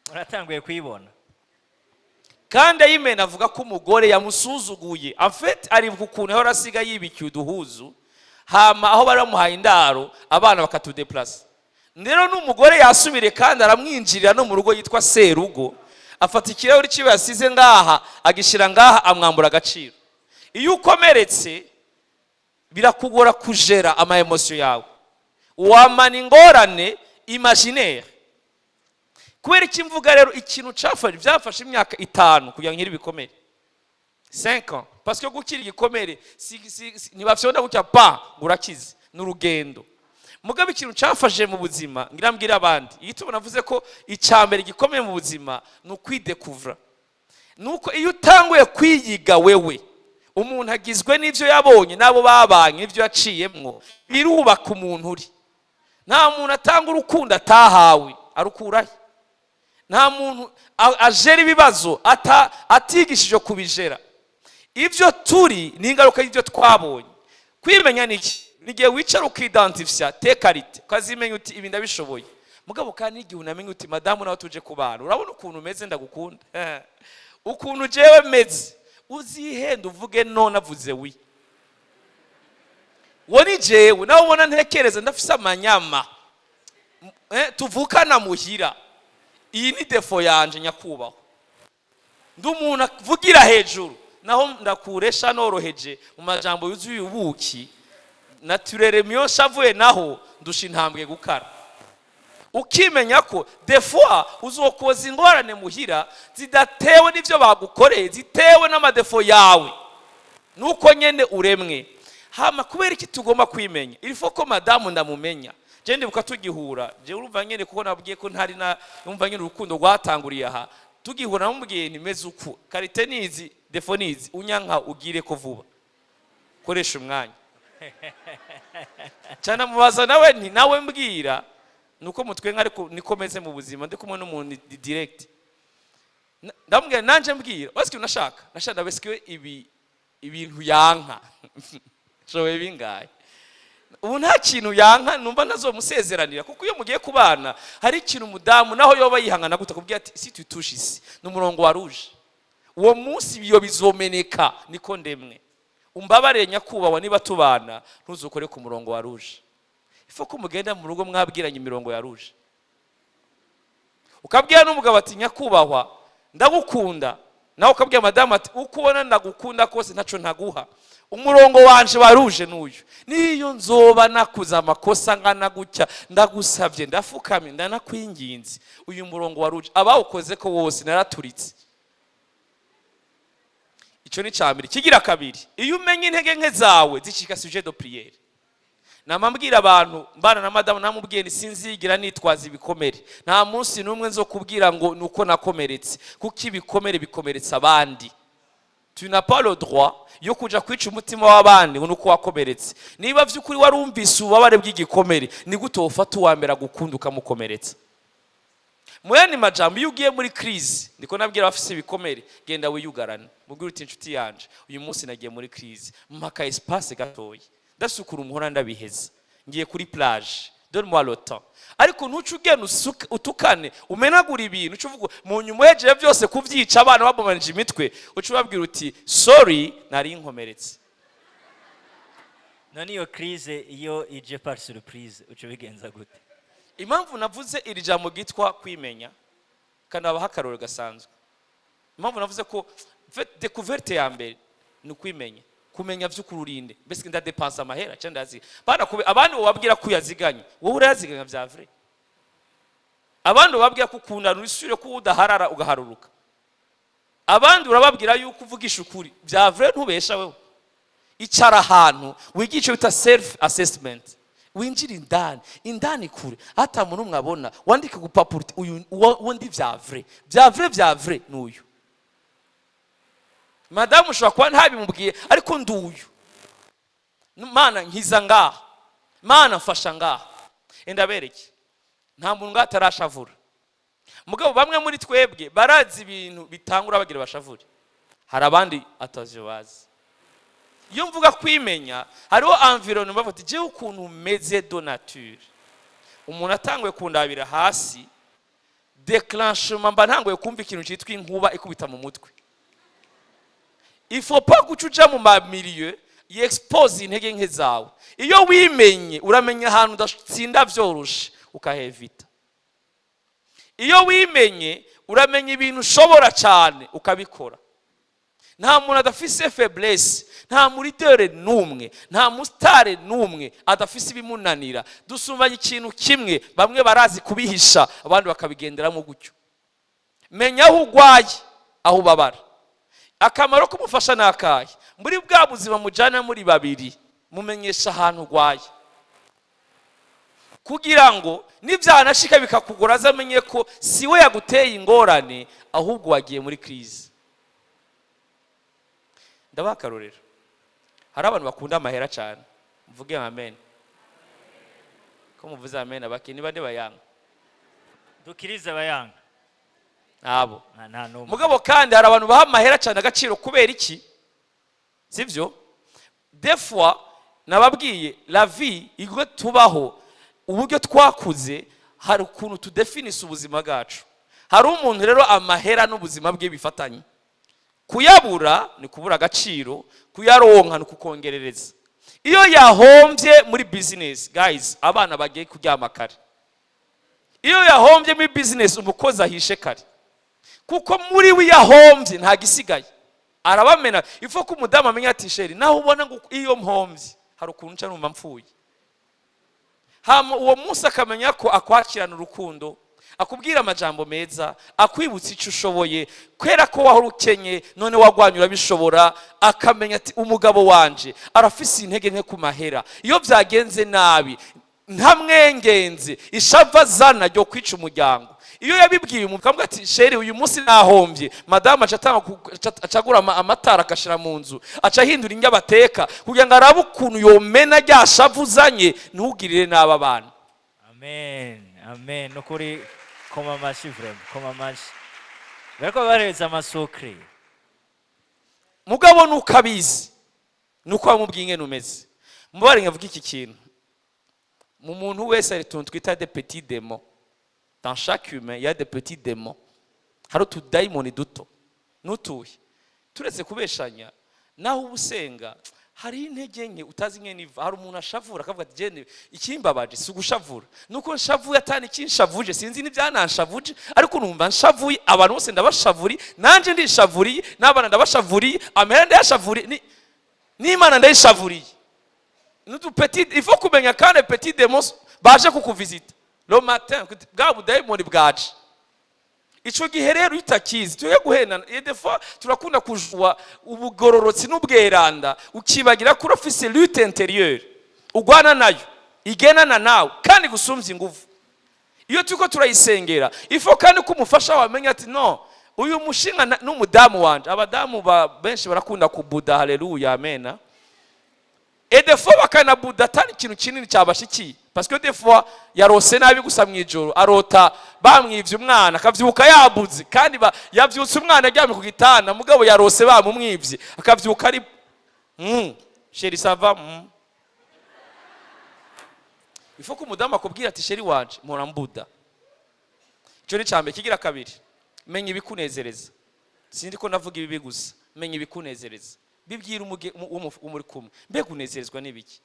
Muratanguye kuyibona.
Kandi ayimena avuga ko umugore yamusuzuguye. En fait, aribuka ukuntu yahora asiga yibikiye uduhuzu, hama aho bari bamuhaye indaro abana bakatudeplasa. Rero n'umugore yasubire kandi aramwinjirira no mu rugo, yitwa serugo, afata ikirahuri ciwe yasize ngaha, agishyira ngaha, amwambura agaciro. Iyo ukomeretse, birakugora kujera ama émotions yawe, wamana ingorane imaginaire. Kubera iki mvuga rero ikintu cyafashe, byafashe imyaka 5 kugira ngo nkire ibikomere, 5 ans, parce que gukira igikomere si, ntibafyonda gutya pa ngo urakize, ni urugendo. Mugabo ikintu cyamfashije mu buzima, ngira mbwira abandi igituma navuze ko icya mbere gikomeye mu buzima ni ukwidekuvura, nuko iyo utanguye kwiyiga wewe, umuntu agizwe n'ibyo yabonye n'abo babanye, n'ibyo yaciyemwo, birubaka umuntu uri. Nta muntu atanga urukundo atahawe, arukurahe? Nta muntu ajera ibibazo atigishije kubijera. Ibyo turi ni ingaruka y'ibyo twabonye. Kwimenya ni iki? Ni igihe wicara ukidantifya tes qualités, ukazimenya uti: "Ibi ndabishoboye." Mugabo kandi n'igihe unamenya uti: "Madamu, nawe tuje kubana, urabona ukuntu umeze, ndagukunda ukuntu jewe meze, uzihenda uvuge none avuze oui." Wo ni jewe nawe ubona ntekereza, ndafise amanyama tuvukana muhira. Iyi ni défaut yanje, nyakubahwa, ndi umuntu avugira hejuru, naho ndakuresha noroheje mu majambo yuzuye ubuki naturere miyo nshavuye, naho ndusha intambwe gukara. Ukimenya ko des fois uzokoza ingorane muhira zidatewe n'ibyo bagukoreye, zitewe n'ama défauts yawe, nuko nyene uremwe. Hama kubera iki tugomba kwimenya? Il faut ko madamu ndamumenya. Je ndibuka tugihura, je urumva nyene, kuko nabwiye ko ntari na numva nyene urukundo rwatanguriye aha. Tugihura namubwiye ntimeze uku, qualités nizi, défauts nizi, unyanka ugire ko vuba, koresha umwanya cyane. Mubaza nawe nti: "Nawe mbwira." Nuko mutwe, ariko niko meze mu buzima, ndi kumwe n'umuntu di direct. Ndamubwira nanje mbwira wese nashaka nashaka ndabesikiwe ibi ibintu yanka shoboye bingahe. Ubu nta kintu yanka numva ntazomusezeranira, kuko iyo mugiye kubana hari ikintu umudamu naho yoba yihangana gute akubwira ati: "Si tu touches ici, ni umurongo wa rouge, uwo munsi ibiyo bizomeneka." Niko ndemwe. Umbabarire nyakubahwa, niba tubana ntuzukore ku murongo wa rouge. Ifo ko mugenda mu rugo mwabwiranye imirongo ya rouge, ukabwira n'umugabo ati: "Nyakubahwa, ndagukunda." Nawe ukabwira madamu ati: "Uko ubona ndagukunda kose, ntaco ntaguha, umurongo wanje wa rouge n'uyu. Niyo nzoba nakuze amakosa angana gutya, ndagusabye, ndafukamye, ndanakwinginze, uyu murongo wa rouge abawukoze ko wose naraturitse." Icyo ni cya mbere. Kigira kabiri, iyo umenye intege nke zawe zicika sujet de prière. Namambwira abantu mbana na madamu, namubwiye nti: "Sinzigira nitwaza ibikomere. Nta munsi n'umwe nzo kubwira ngo nuko nakomeretse, kuko ibikomere bikomeretsa abandi. Tu n'as pas le droit yo kuja kwica umutima w'abandi ngo nuko wakomeretse. Niba vy'ukuri warumvise ububabare bw'igikomere, ni gute wofata uwa mbere agukunda ukamukomeretsa?" Mu yandi majambo, iyo ugiye muri crise, ndiko nabwira abafise ibikomere, genda wiyugarane, mubwire uti: "Inshuti yanje, uyu munsi nagiye muri crise, mpaka espace gatoya, ndasukura umuhora, ndabiheza, ngiye kuri plage, donne moi le temps." Ariko ntuce ugenda utukane, umenagura ibintu, uce uvuga mu nyuma uhejeje byose kubyica, abana babomanije imitwe, uce ubabwira uti: "Sorry, nari nkomeretse."
None iyo crise iyo ije par surprise, uca ubigenza gute?
Impamvu navuze iri jambo ryitwa kwimenya, kandi habaho akarorero gasanzwe, impamvu navuze ko découverte ya mbere ni ukwimenya, kumenya vy'ukuri urinde. Mbese ndadepansa amahera cyangwa ndayaziga? Bana kube abandi wababwira ko uyaziganye, wowe urayaziganya vya vrai? Abandi ubabwira ko ukundana, urisubire ko udaharara ugaharuruka. Abandi urababwira yuko uvugisha ukuri, vya vrai ntubesha wewe? Icara ahantu wigisha icyo bita self assessment, winjire indani, indani kure, hata muntu umwe abona, wandike ku papuro uti: "Uyu uwo ndi vya vrai, vya vrai, vya vrai ni uyu." Madamu ushobora kuba ntabimubwiye, ariko nduyu. Mana nkiza ngaha, Mana mfasha ngaha. Enda bereke, nta muntu ngaha atarashavura. Mugabo bamwe muri twebwe barazi ibintu bitangura bagira bashavure, hari abandi atavyo bazi. Iyo mvuga kwimenya, hariho environnement bavuga ati: "Jewe ukuntu meze de nature, umuntu atanguye kundabira hasi, déclenchement mba ntanguye kumva ikintu cyitwa inkuba ikubita mu mutwe." Il faut pas guca uja mu ma milieux expose intege nke zawe. Iyo wimenye, uramenya ahantu udatsinda vyoroshe, ukahevita. Iyo wimenye, uramenya ibintu ushobora cyane, ukabikora. Nta muntu adafise faiblesse, nta mu leader n'umwe, nta mu star n'umwe adafise ibimunanira. Dusumbanye ikintu kimwe: bamwe barazi kubihisha, abandi bakabigenderamo gutyo. Menya aho ugwaye, aho ubabara. Akamaro k'umufasha ni akahe? Muri bwa buzima mujyana muri babiri, mumenyesha ahantu urwaye. Kugira ngo nibyanashika bikakugora, azamenye ko si we yaguteye ingorane, ahubwo wagiye muri crise. Ndabaha akarorero. Hari abantu bakunda amahera cyane. Mvuge amen. Ko muvuze amen abaki? Niba bayanga.
Dukirize abayanga.
Ntabo.
Nta n'umwe.
Mugabo kandi hari abantu baha amahera cyane agaciro. Kubera iki? Sibyo? Des fois nababwiye, la vie igwe tubaho, uburyo twakuze, hari ukuntu tudefinisa ubuzima bwacu. Hari umuntu rero amahera n'ubuzima bwe bifatanye. Kuyabura ni kubura agaciro, kuyaronka ni kukongerereza. Iyo yahombye muri business, guys, abana bagiye kuryama kare. Iyo yahombye muri business, umukozi ahishe kare, kuko muri we iyo ahombye nta gisigaye, arabamena. Ifo ko umudamu amenya ati: "Chéri, naho ubona ngo iyo mpombye hari ukuntu nca numva mpfuye." Hama uwo munsi akamenya ko akwakirana urukundo, akubwira amajambo meza, akwibutsa icyo ushoboye, kubera ko wahora ukenye, none wagwanya urabishobora. Akamenya ati: "Umugabo wanje arafise intege nke ku mahera. Iyo byagenze nabi ntamwengenze, ishava azana ryo kwica umuryango." Iyo yabibwiye umugabo ati: "Chéri, uyu munsi nahombye," madamu aca atanga acagura amatara, agashira mu nzu, aca ahindura indyo bateka kugira ngo arabe ukuntu yomena rya shavu uzanye, ntugirire nabi abana.
Amen, amen. Nukuri koma amashyi, vraiment, koma amashyi. Bariko bareza amasukri.
Mugabo nuko abizi, nuko wamubwiye ingene umeze. Mubare nkavuga iki kintu: mu muntu wese hari utuntu twita des petits démons. Dans chaque humain, il y a des petits démons. Hari utudayimoni duto n'utuhe. Turetse kubeshanya, naho uba usenga, hari intege nke utazi ingene iva. Hari umuntu ashavura akavuga ati: "Jene ikimbabaje si ugushavura, nuko nshavuye atani ikinshavuje, sinzi n'ibyanashavuje, ariko numva nshavuye. Abantu bose ndabashavuriye, nanje ndishavuriye, n'abana ndabashavuriye, amahera ndayashavuriye, n'Imana ndayishavuriye." N'utu petit, il faut kumenya kandi petit démons baje kukuvizita le matin, bwa budayimoni bwaje. Ico gihe rero iyo utakizi, tuye guhendana. Et des fois turakunda kujua ubugororotsi n'ubweranda, ukibagira ko urafise lutte intérieure ugwana nayo, igenana nawe kandi gusumvya inguvu. Iyo turiko turayisengera, ifo kandi ko umufasha wamenya ati: "No, uyu mushinga n'umudamu wanje." Abadamu benshi barakunda kubuda. Haleluya, amena. Et des fois bakanabuda atari ikintu kinini cyabashikiye, parce que des fois yarose nabi gusa mu ijoro, arota bamwivye umwana, akavyuka yabuze. Kandi yavyutse umwana aryamye ku gitanda, mugabo yarose bamumwivye, akavyuka ari "Chéri, ça va?" Il faut ko umudamu akubwira ati: "Chéri wanje, mpora mbuda." Ico ni cambere. Kigira kabiri, menya ibikunezereza. Sindi ko ndavuga ibibi gusa. Menya ibikunezereza, bibwira uwo muri kumwe. Mbega unezerezwa n'ibiki?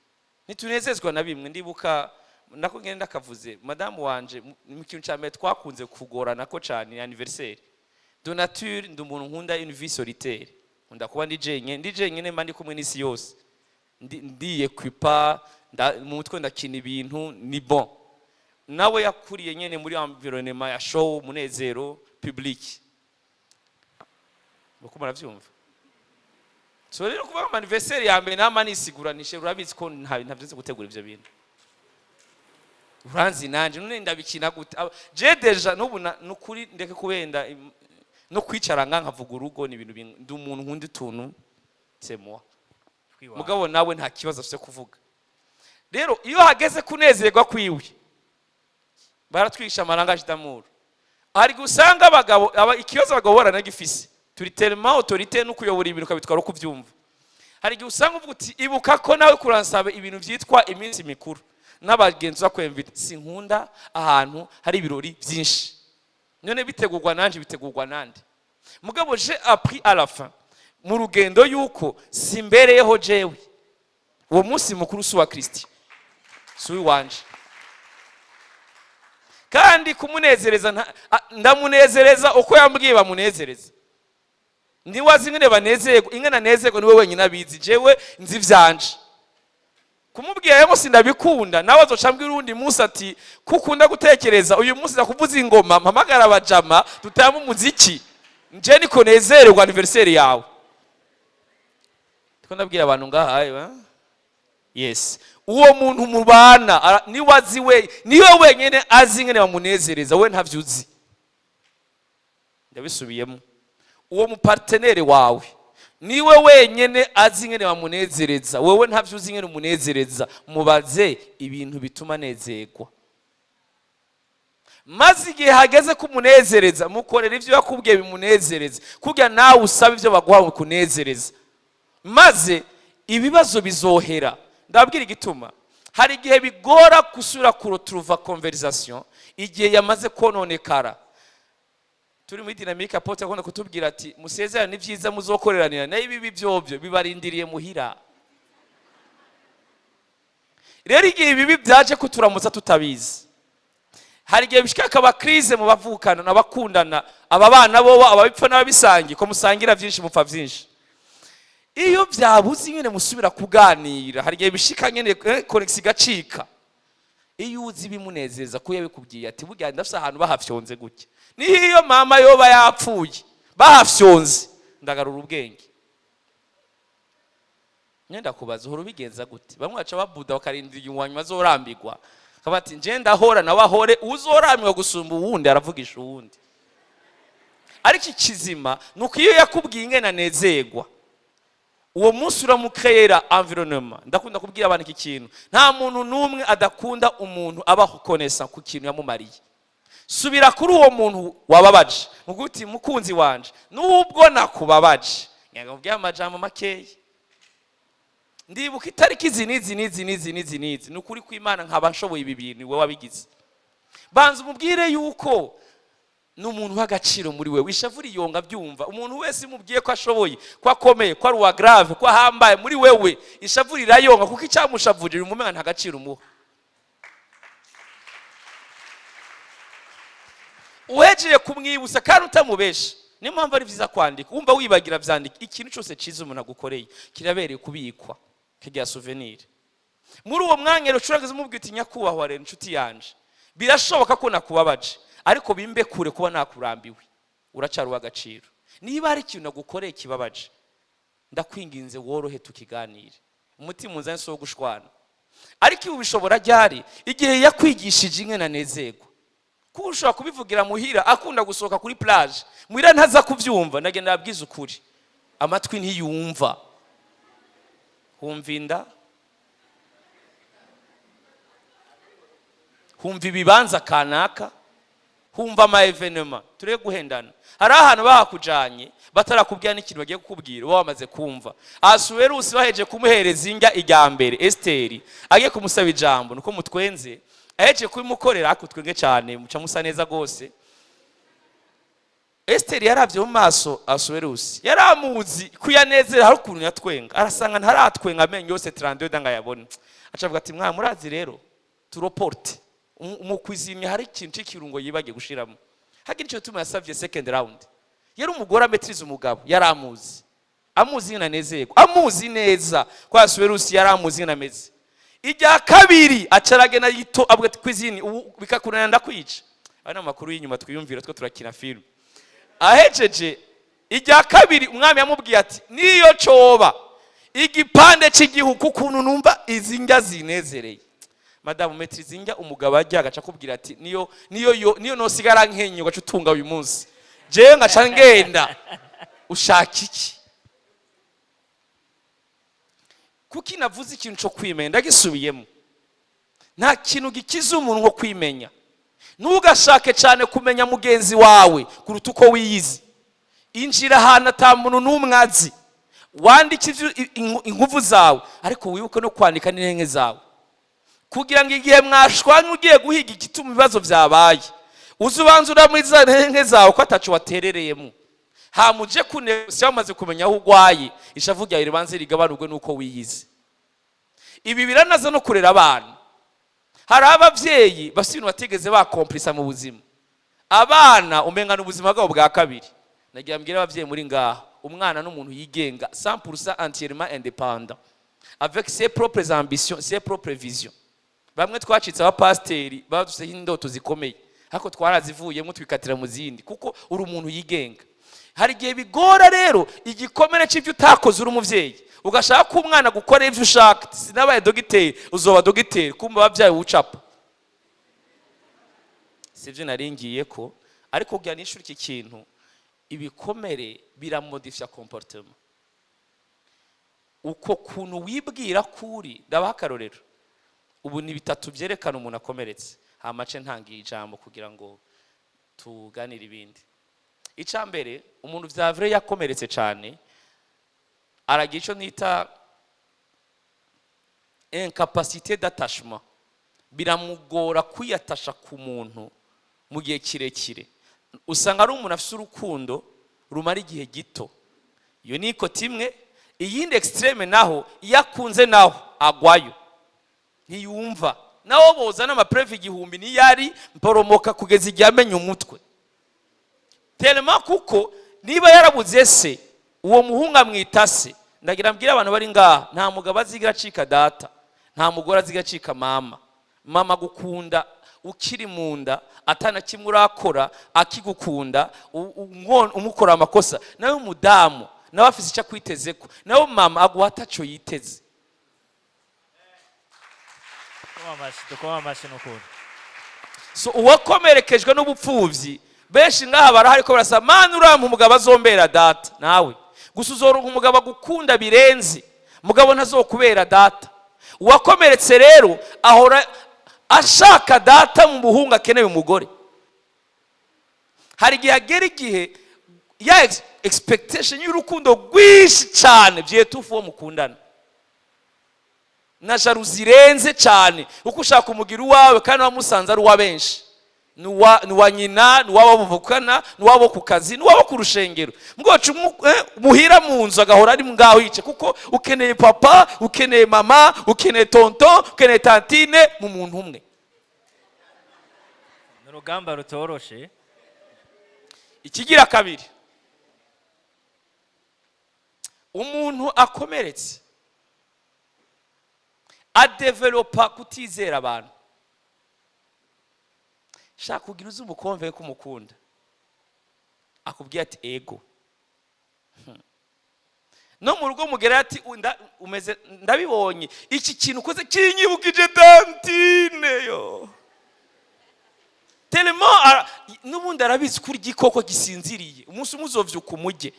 Ntitunezezwa na bimwe. Ndibuka nako ngenda ndakavuze, madamu wanje, mu kintu cya mbere twakunze kugorana ko cyane ni anniversaire. De nature ndi umuntu nkunda une vie solitaire, nkunda kuba ndi jenyine. Ndi jenyine mba ndi kumwe n'isi yose. Ndiyekwipa mu mutwe, ndakina ibintu, ni bon. Nawe yakuriye nyene muri environnement ya show, umunezero, public. Muko muravyumva? So rero kuvuga ngo anniversaire ya mbere nama nisiguranishe: "Urabizi ko ntavyo gutegura ivyo bintu, uranzi nanje, none ndabikina gute?" Je déjà n'ubu nukuri ndeke kubenda no kwicara nga nkavuga urugo ni ibintu ndi umuntu nkunda utuntu, c'est moi. Mugabo nawe nta kibazo afite kuvuga. Rero iyo hageze kunezerwa kwiwe, baratwigisha ama langage d'amour. Hari gusanga abagabo ikibazo abagabo baranagifise, turi tellement autorité no kuyobora ibintu ukabitwara uko ubyumva. Hari igihe usanga uvuga uti: "Ibuka ko nawe kuransaba ibintu byitwa iminsi mikuru n'abagenzi bakwemvita, sinkunda ahantu hari ibirori byinshi. None bitegurwa nanje, bitegurwa nande?" Mugabo j'ai appris à la fin mu rugendo yuko simbereyeho jewe. Uwo munsi mukuru si uwa Kristi, si uw'iwanje. Kandi kumunezereza ndamunezereza uko yambwiye bamunezereza. Ntiwazi ingene banezerwa, ingene anezerwa niwe wenyine abizi. Jewe nzi ivyanje. Kumubwira rero sindabikunda, nawe azoca ambwira uwundi munsi ati: "Kukunda gutekereza, uyu munsi ndakuvuza ingoma, mpamagara abajama, dutame umuziki, nje niko nezererwa anniversaire yawe." Ndiko ndabwira abantu ngaha ba? Yes, uwo muntu mubana niwe azi, we niwe wenyine azi ingene bamunezereza. We ntavyo uzi. Ndabisubiyemo: uwo mu partenaire wawe niwe wenyine azi ingene bamunezereza. Wewe ntavyo uzi ingene umunezereza. Mubaze ibintu bituma anezerwa, maze igihe hageze kumunezereza, mukorera ibyo yakubwiye bimunezereza, kugira nawe usaba ibyo baguha bikunezereza, maze ibibazo bizohera. Ndabwira igituma hari igihe bigora gusubira kuretrouver conversation igihe yamaze kononekara. Turi muri dynamique, apôtre akunda kutubwira ati: "Musezerane ibyiza muzokoreranira, nayo ibibi byobyo bibarindiriye muhira." Rero igihe ibibi byaje kuturamutsa tutabizi, hari igihe bishika akaba crise mu bavukana n'abakundana, aba bana bobo, ababipfa n'ababisangiye, ko musangira byinshi mupfa byinshi. Iyo byabuze nyine musubira kuganira, hari igihe bishika nyine connexion igacika. Iyo uzi ibimunezeza, ko yabikubwiye ati: "Burya ndafise ahantu bahafyonze gutya, niyo mama yoba yapfuye bahafyonze ndagarura ubwenge." Nyenda kubaza, uhora ubigenza gute? Bamwe baca babuda, bakarindira uwanyuma azorambirwa, akavuga ati: "Nje ndahora, nawe ahore, uzorambirwa gusumba uwundi aravugisha uwundi." Ariko ikizima ni uko iyo yakubwiye ingene anezerwa, uwo munsi uramukeyera environnement. Ndakunda kubwira abantu iki kintu: nta muntu n'umwe adakunda umuntu aba reconnaissant ku kintu yamumariye. Subira kuri uwo muntu wababaje, muguti uti: "Mukunzi wanje, nubwo nakubabaje, nyanga amajambo makeya, ndibuka itariki izi n'izi n'izi n'izi n'izi n'izi, ni ukuri kw'Imana nkaba nshoboye ibi bintu, wowe wabigize." Banza umubwire yuko ni umuntu w'agaciro muri wewe. Ishavu riyonga byumva. Umuntu wese umubwiye ko ashoboye, ko akomeye, ko ari uwa grave, ko ahambaye muri wewe, ishavu rirayonga, kuko icyamushavuje bimumenya nta gaciro umuha. Uhejeje kumwibutsa kandi utamubesha, niyo mpamvu ari byiza kwandika. Wumva wibagira, vyandika. Ikintu cyose cyiza umuntu agukoreye kirabereye kubikwa, kigira souvenir. Muri uwo mwanya rero ucurangiza, umubwira uti: "Nyakubahwa rero, inshuti yanje, birashoboka ko nakubabaje, ariko bimbe kure kuba nakurambiwe. Uracyari uw'agaciro. Niba hari ikintu nagukoreye kibabaje, ndakwinginze worohe tukiganire." Umutima unzanye si uwo gushwana. Ariko ibi bishobora ryari? Igihe yakwigishije ingene anezerwa. Kuko ushobora kubivugira muhira, akunda gusohoka kuri plage, muhira ntaza kubyumva. Ndagenda yabwiza ukuri, amatwi ntiyumva, humva inda, humva ibibanza kanaka, humva ama événements. Tureke guhendana. Hari ahantu bahakujanye batarakubwira n'ikintu bagiye kukubwira, uba wamaze kumva. Asuwerusi baheje kumuhereza indya ijya mbere, Esiteri agiye kumusaba ijambo, nuko mutwenze, aheje kubimukorera, ariko twenge cyane, muca musa neza rwose. Esiteri yaravye mu maso Asuwerusi, yaramuzi kuyanezera. Hari ukuntu yatwenga, arasanga ntaratwenga amenyo yose 32 ndangayabona. Aca avuga ati: "Mwa murazi rero turoporte mu kwizimya hari ikintu cy'ikirungo yibagiye gushiramo." Hagira icyo tuma yasavye second round. Yari umugore ametrize umugabo, yaramuzi, amuzi nyine anezerwa, amuzi neza ko Asuwerusi yaramuzi nyine ameze. Ijya kabiri acaragena yito, avuga ati: "Kwizini ubu bikakunanira ndakwica." Aya ni amakuru y'inyuma twiyumvira, two turakina filime. Ahejeje ijya kabiri, umwami yamubwiye ati: "Niyo coba igipande cy'igihugu, ukuntu numva izi ndya zinezereye." Madamu, maîtrise indya umugabo ajya, agaca akubwira ati: "Niyo niyo yo niyo nosigara nkenye, ugaca utunga uyu munsi, jewe ngaca ngenda, ushaka iki?" Kuki navuze ikintu cyo kwimenya? Ndagisubiyemo: nta kintu gikiza umuntu nko kwimenya. Ntugashake cyane kumenya mugenzi wawe kuruta uko wiyizi. Injira ahantu ata muntu n'umwe azi, wandike inkuvu zawe, ariko wibuke no kwandika n'intenge zawe, kugira ngo igihe mwashwanye ugiye guhiga igituma ibibazo byabaye, uze ubanza ura za ntenge zawe ko ataco waterereyemo, hamuje kunegosiya wamaze kumenya aho urwaye. Ishavu ryawe ribanze rigabanurwe n'uko wiyizi. Ibi biranaza no kurera abana. Hari ababyeyi bafite ibintu batigeze bakomplisa mu buzima, abana umenga ni ubuzima bwabo bwa kabiri. Nagira mbwire ababyeyi muri ngaha: umwana n'umuntu yigenga 100%, entièrement indépendant, avec ses propres ambitions, ses propres visions. Bamwe twacitse abapasiteri baduseho indoto zikomeye, ariko twarazivuyemo twikatira mu zindi, kuko uri umuntu yigenga. Hari igihe bigora rero, igikomere cy'ibyo utakoze uri umubyeyi. Ugashaka ko umwana gukora ivyo ushaka. Sinabaye dogiteri, uzoba dogiteri, kumva ababyaye uwucapa. Sivyo naringiye ko, ariko kugira nishuri iki kintu, ibikomere biramodifya comportement, uko kuntu wibwira kuri. Ndabaha akarorero. Ubu ni bitatu byerekana umuntu akomeretse, hamace ntangiye ijambo kugira ngo tuganire ibindi. Icya mbere, umuntu vya vrai yakomeretse cyane aragira icyo nita incapacité d'attachement. Biramugora kwiyatasha ku muntu mu gihe kirekire. Usanga ari umuntu afite urukundo rumara igihe gito. Iyo ni côté imwe. Iyindi extrême naho, iyo akunze naho agwayo, ntiyumva naho boza n'ama preuves 1000, niyo ari mporomoka kugeza igihe amenya umutwe telema. Kuko niba yarabuze se, uwo muhungu amwita se. Ndagira mbwire abantu bari ngaha, nta mugabo azigira acika data, nta mugore azigira acika mama. Mama gukunda ukiri mu nda, atana kimwe urakora, akigukunda umukora amakosa. Nawe umudamu nawe afise icyo akwitezeko, nawe mama aguha ataco yiteze.
Dukoma amashyi, dukoma amashyi n'ukuri.
So uwakomerekejwe n'ubupfubyi, benshi ngaha barahari ko barasaba: "Mana, urampa umugabo azombera data." Nawe gusa uzoronka umugabo agukunda birenze, mugabo ntazokubera data. Uwakomeretse rero ahora ashaka data mu buhungu, akeneye umugore. Hari igihe agera igihe ya expectation y'urukundo rwinshi cyane byetufu uwo mukundana, na jalousie irenze cyane, kuko ushaka kumugira uwawe kandi wamusanze ari uwa benshi. Ni uwa nyina, ni uwabo muvukana, ni uwabo ku kazi, ni uwabo ku rushengero. Mwoca muhira mu nzu agahora ari ngaho yice, kuko ukeneye papa, ukeneye mama, ukeneye tonton, ukeneye tantine mu muntu umwe.
Ni urugamba rutoroshe.
Ikigira kabiri, umuntu akomeretse adevelopa kutizera abantu. Shaka kugira uzi umukomve ko umukunda, akubwiye ati ego. No mu rugo mugera ati umeze ndabibonye, iki kintu ukoze kinyibukije tantine yo tellement n'ubundi arabizi ko igikoko gisinziriye, umunsi umwe uzovyuka umujye.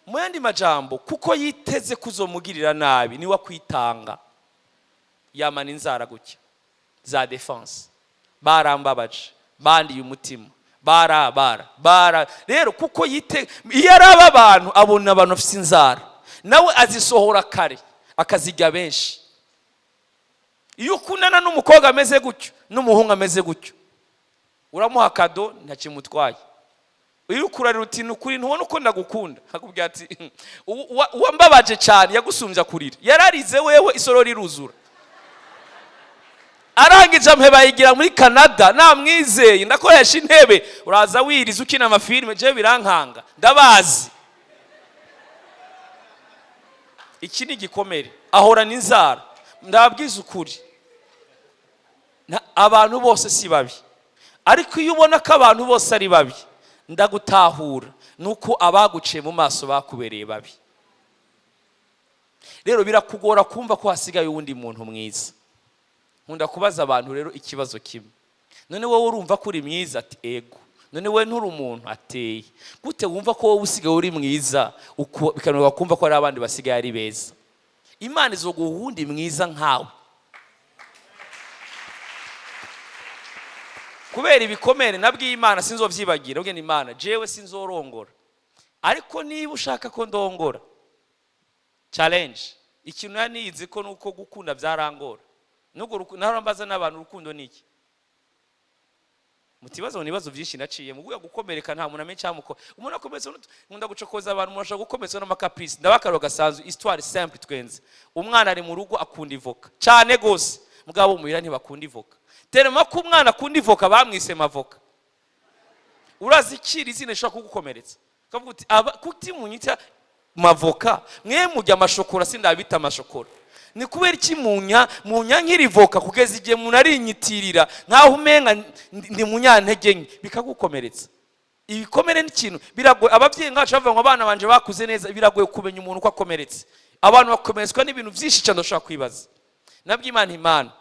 Mu yandi majambo, kuko yiteze kuzomugirira nabi, niwe akwitanga, yamana inzara gutya za défense. Barambabaje, bandiye umutima, bara bara bara. Rero kuko yite iyo araba abantu, abona abantu bafite inzara, nawe azisohora kare akazijya benshi. Iyo ukundana n'umukobwa ameze gutyo, n'umuhungu ameze gutyo, uramuha cadeau ntakimutwaye. Iyo ukurarira uti: "Ni ukuri, ntubona uko ndagukunda?" Akubwira ati: "Uwambabaje cyane yagusumbya kurira, yararize wewe isorori iruzura, arangije ampeba yigira muri Canada, namwizeye ndakoresha intebe." Uraza wiriza ukina amafilime, jewe birankanga, ndabazi. Iki ni igikomere, ahorana inzara. Ndababwiza ukuri, abantu bose si babi, ariko iyo ubona ko abantu bose ari babi, ndagutahura, nuko abaguciye mu maso bakubereye babi. Rero birakugora kumva ko hasigaye uwundi muntu mwiza. Nkunda kubaza abantu rero ikibazo kimwe: "None wowe urumva ko uri mwiza?" Ati: "Ego." "None wowe nturi umuntu ateye gute? Wumva ko wowe usigaye uri mwiza, bikananirwa kumva ko hari abandi basigaye ari beza?" Imana izoguha uwundi mwiza nkawe. Kubera ibikomere nabwiye Imana, sinzovyibagira ubwo Imana: "Jewe sinzorongora, ariko niba ushaka ko ndongora, challenge." Ikintu nari nizi ko nuko gukunda byarangora. Nubwo nahora mbaza n'abantu: "Urukundo ni iki?" Mutibazo ni ibibazo byinshi naciye mu gukomereka. Nta muntu amenya icyamuko umuntu akomeretse. Nkunda gucokoza abantu. Umuntu ashobora gukomeretswa n'ama caprices. Ndabakaro gasanzwe, histoire simple twenze. Umwana ari mu rugo, akunda ivoka cyane gose, mugabo muhira ntibakunda ivoka. Tellement ko umwana akunda ivoka, bamwise mavoka. Urazi ikiri izina rishobora kugukomeretsa, ukavuga uti: "Aba kuti munyita mavoka, mwe mujya amashokora, sindabita amashokora, ni kubera iki munya nk'irivoka?" Kugeza igihe umuntu arinyitirira nkaho umenga ndi munyantege nke, bikagukomeretsa. Ibikomere ni ikintu biragoye. Ababyeyi nkacu bavuga ngo: "Abana banje bakuze neza." Biragoye kumenya umuntu uko akomeretse. Abantu bakomeretswa n'ibintu byinshi cyane. Ushobora kwibaza nabyo. Imana, Imana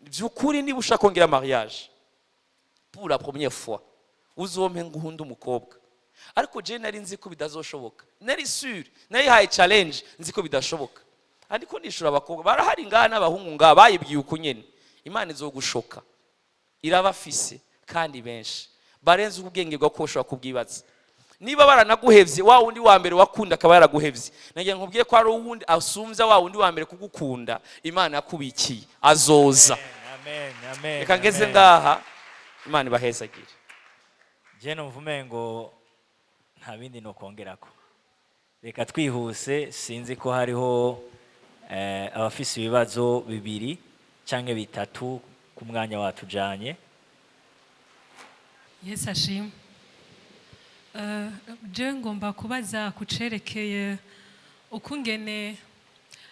by'ukuri, niba ushaka kongera mariage pour la première fois, uzompe nguhunda umukobwa. Ariko je nari nzi ko bidazoshoboka, nari sûr, narihaye challenge, nzi ko bidashoboka. Ariko nishura, abakobwa barahari ngaha n'abahungu ngaha bayibwiye uko nyene. Imana izogushoka, irabafise kandi benshi barenze ubwenge bwo ko ushobora kubwibaza. Niba baranaguhevye, wa wundi wa mbere wakunda akaba yaraguhevye, nagira nkubwiye ko hari uwundi asumbya wa wundi wa mbere kugukunda. Imana yakubikiye azoza.
Amen, amen.
Reka ngeze
Amen.
ngaha, Imana ibahezagire.
Je numva umengo nta bindi nokongerako. Reka twihuse, sinzi ko hariho abafise ibibazo bibiri canke bitatu ku mwanya watujanye.
Yesu ashimwe. Je ngomba kubaza ku cerekeye ukungene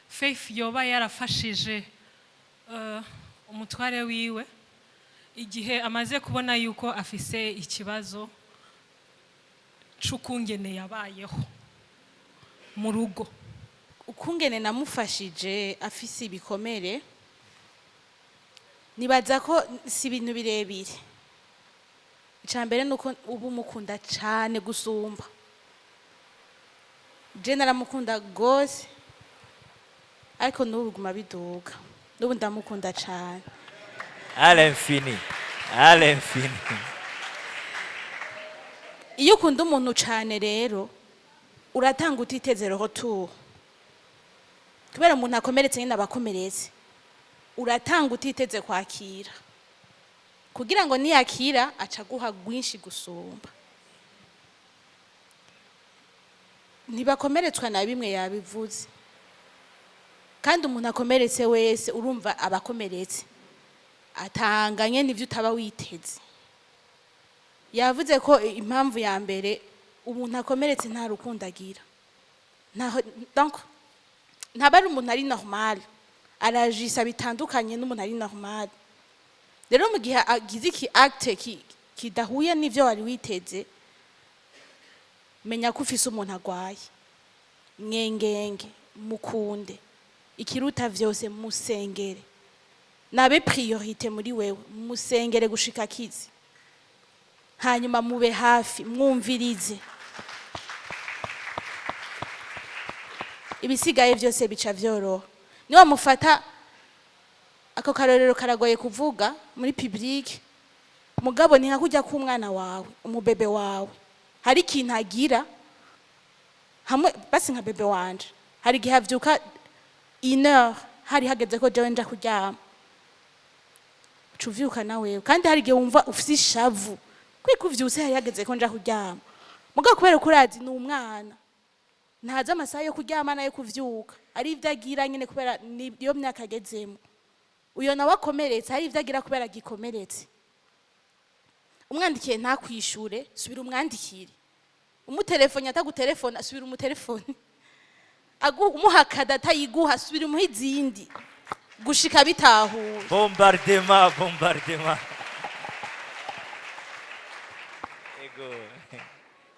Faith yoba yarafashije umutware wiwe igihe amaze kubona yuko afise ikibazo c'ukungene yabayeho mu rugo.
Ukungene namufashije afise ibikomere, nibaza ko si ibintu birebire. Icya mbere ni uko uba umukunda cyane gusumba. Je naramukunda rwose, ariko n'ubu biguma biduga, n'ubu ndamukunda cyane.
À l'infini, à l'infini.
Iyo ukunda umuntu cyane rero, uratanga utiteze retour, kubera umuntu akomeretse nyine aba akomeretse. Uratanga utiteze kwakira, kugira ngo niyakira aca aguha rwinshi gusumba. Ntibakomeretswa na bimwe, yabivuze. Kandi umuntu akomeretse wese, urumva, aba akomeretse, atanganye n'ibyo utaba witeze. Yavuze ko impamvu ya mbere umuntu akomeretse, nta rukundo agira. Ntaho, donc ntaba ari umuntu ari normal, arajisa bitandukanye n'umuntu ari normal. Rero mu gihe agize iki acte kidahuye n'ivyo wari witeze, menya ko ufise umuntu agwaye. Mwengenge, mukunde, ikiruta vyose musengere, nabe priorité muri wewe. Musengere gushika akize, hanyuma mube hafi, mwumvirize, ibisigaye byose bica vyoroha. Niba mufata ako karorero, karagoye kuvuga muri public, mugabo ni nka kujya k'umwana wawe, umubebe wawe, hari ikintu agira hamwe. Basi nka bébé wanje, hari igihe avyuka 1 heure hari hageze ko jewe nja kuryama, uca uvyuka nawewe. Kandi hari igihe wumva ufise ishavu kwiko uvyutse hari hageze ko nja kuryama, mugabo kubera ko urazi ni umwana, ntazi amasaha yo kuryama n'ayo kuvyuka, ari ivyo agira nyene kubera niyo myaka agezemo. Uyo nawe akomeretse, hari ivyo agira kubera agikomeretse. Umwandikiye ntakwishure, subira umwandikire. Umutelefone atagutelefona, subira umutelefone. Umuha akada atayiguha, subira umuha izindi gushika bitahuye.
Bombardement, bombardement. Ego,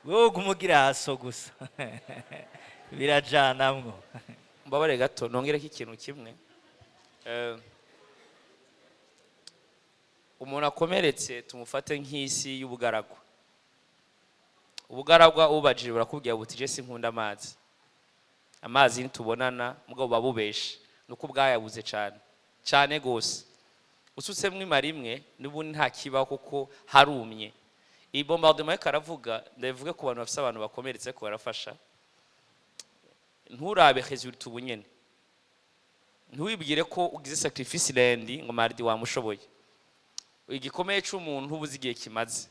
wewe uguma haso gusa, birajanamwo.
Mbabare gato, nongereko ikintu kimwe. Umuntu akomeretse tumufate nk'isi y'ubugaragwa. Ubugaragwa ubajije burakubwira buti: "Je sinkunda amazi, amazi ntitubonana." Mugabo buba bubeshe, nuko bwayabuze cyane cyane gose. Usutsemwo ima rimwe, n'ubundi nta kibaho kuko harumye. Iyi bombardement ariko aravuga, ndabivuge ku bantu bafise abantu bakomeretse ko barafasha. Nturabe résultat ubu nyene, ntiwibwire ko ugize sacrifice lundi ngo mardi wamushoboye. Igikomeye c'umuntu ubuze igihe kimaze.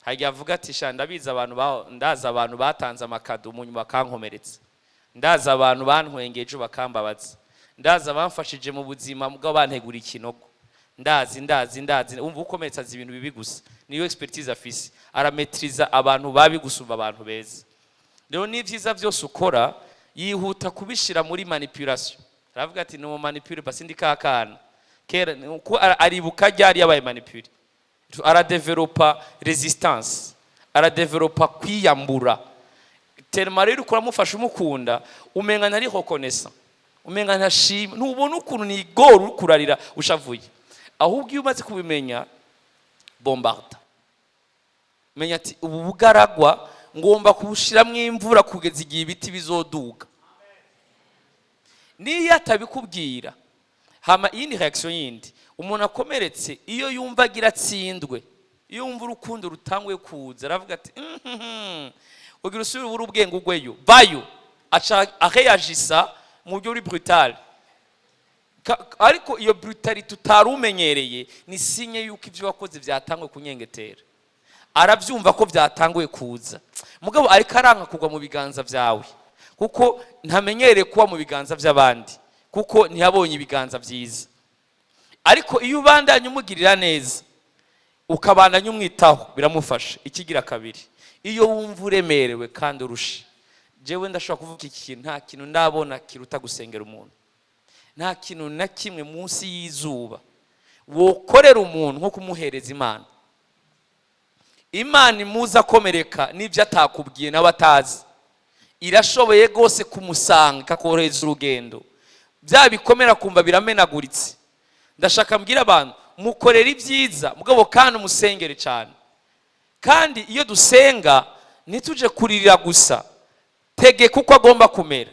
Hari igihe avuga ati: "Sha, ndabizi abantu ndazi abantu batanze ama cadeaux, mu nyuma bakankomeretsa, ndazi abantu bantwengeye ejo bakambabaza, ndazi abamfashije mu buzima mugabo bantegura ikinogo, ndazi, ndazi, ndazi." Umva, ukomeretsa azi ibintu bibi gusa, niyo expertise afise. Arametriza abantu babi gusumba abantu beza. Rero n'ibyiza byose ukora, yihuta kubishira muri manipulation. Aravuga ati: "Ni manipule basi, ndi kakana kera." Uko aribuka ryari yabaye manipulé, aradevelopa résistance, aradevelopa kwiyambura. Tellement rero uriko uramufasha, umukunda, umenga ntari reconnaissant, umenga ntashima, ntubona ukuntu nigora uriko urarira ushavuye. Ahubwo iyo umaze kubimenya, bombarda, menya ati ubu bugaragwa ngomba kubushiramwo imvura kugeza igihe ibiti bizoduga, niyo atabikubwira. Hama iyindi réaction yindi, umuntu akomeretse, iyo yumva agira atsindwe, iyo yumva urukundo rutanguye kuza, aravuga ati: Ugira usubire ubura ubwenge, ugweyo vayo." Aca areyagisa mu buryo buri brutal. Ariko iyo brutalité utari umenyereye ni signe yuko ibyo wakoze byatanguye kunyengetera. Arabyumva ko byatanguye kuza, mugabo ariko aranka kugwa mu biganza byawe, kuko ntamenyereye kuba mu biganza by'abandi, kuko ntiyabonye ibiganza byiza. Ariko iyo ubandanya umugirira neza, ukabandanya umwitaho, biramufasha. Ikigira kabiri, iyo wumva uremerewe kandi urushe, jewe ndashobora kuvuga iki kintu: nta kintu ndabona kiruta gusengera umuntu. Nta kintu na kimwe munsi y'izuba wokorera umuntu nko kumuhereza Imana. Imana imuzi akomereka n'ibyo atakubwiye nawe atazi, irashoboye rwose kumusanga, ikakorohereza urugendo, bya bikomera kumva biramenaguritse. Ndashaka mbwira abantu: mukorera ibyiza, mugabo kandi umusengere cyane. Kandi iyo dusenga, ntituje kuririra gusa. Tegeka uko agomba kumera,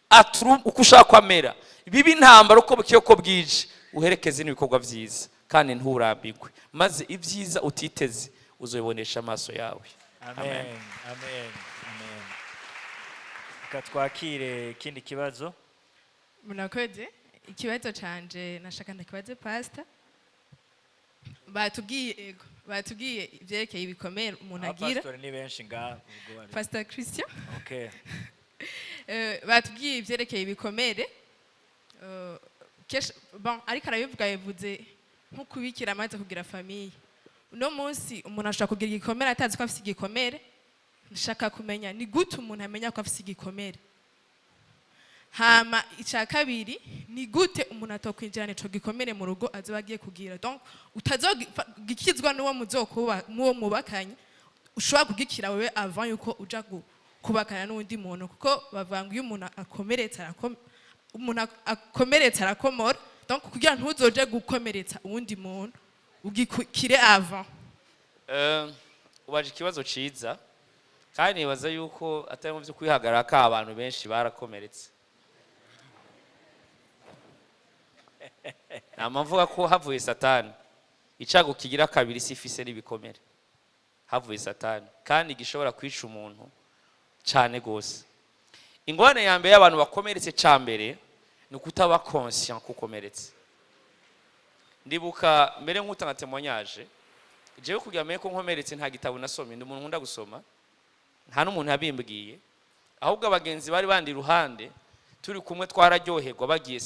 aturu uko ushaka ko amera, biba intambara uko bukeye uko bwije, uherekeze n'ibikorwa byiza kandi nturambirwe, maze ibyiza utiteze uzobibonesha amaso yawe.
Amen, amen, amen. Reka twakire ikindi kibazo.
Murakoze. Ikibazo canje nashaka ndakibaze pastor. Batubwiye, ego, batubwiye ivyerekeye ibikomere umuntu agira.
Abapasitori ni benshi ngaha ubwo
Pastor Christian.
Okay.
Batubwiye ivyerekeye ibikomere. Kenshi, bon, ariko arabivuga, yavuze nko kubikira amaze kugira famille. Uno munsi umuntu ashobora kugira igikomere atazi ko afise igikomere. Nshaka kumenya ni gute umuntu amenya ko afise igikomere. Hama icya kabiri, ni gute umuntu atokwinjirana ico gikomere mu rugo azoba agiye kugira? Donc utazogikizwa n'uwo muzokuba, n'uwo mubakanye. Ushobora kugikira wewe avant yuko uja kubakana n'undi muntu, kuko bavuga ngo iyo umuntu akomeretse umuntu akomeretse arakomora. Donc kugira ntuzoje gukomeretsa uwundi muntu, ugikire avant.
Ubaje ikibazo ciza, kandi nibaza yuko atari mu byo kwihagarara ko abantu benshi barakomeretse. Nama mvuga ko havuye Satani, icago kigira kabiri si ifise n'ibikomere. Havuye Satani kandi gishobora kwica umuntu cyane gose. Ingorane ya mbere y'abantu bakomeretse, ca mbere ni ukutaba conscient ko ukomeretse. Ndibuka mbere nk'utanga témoignage, jewe kugira menye ko nkomeretse, nta gitabo nasomye. Ndi umuntu nkunda gusoma, nta n'umuntu yabimbwiye, ahubwo abagenzi bari bandi iruhande turi kumwe twararyoherwa, bagiye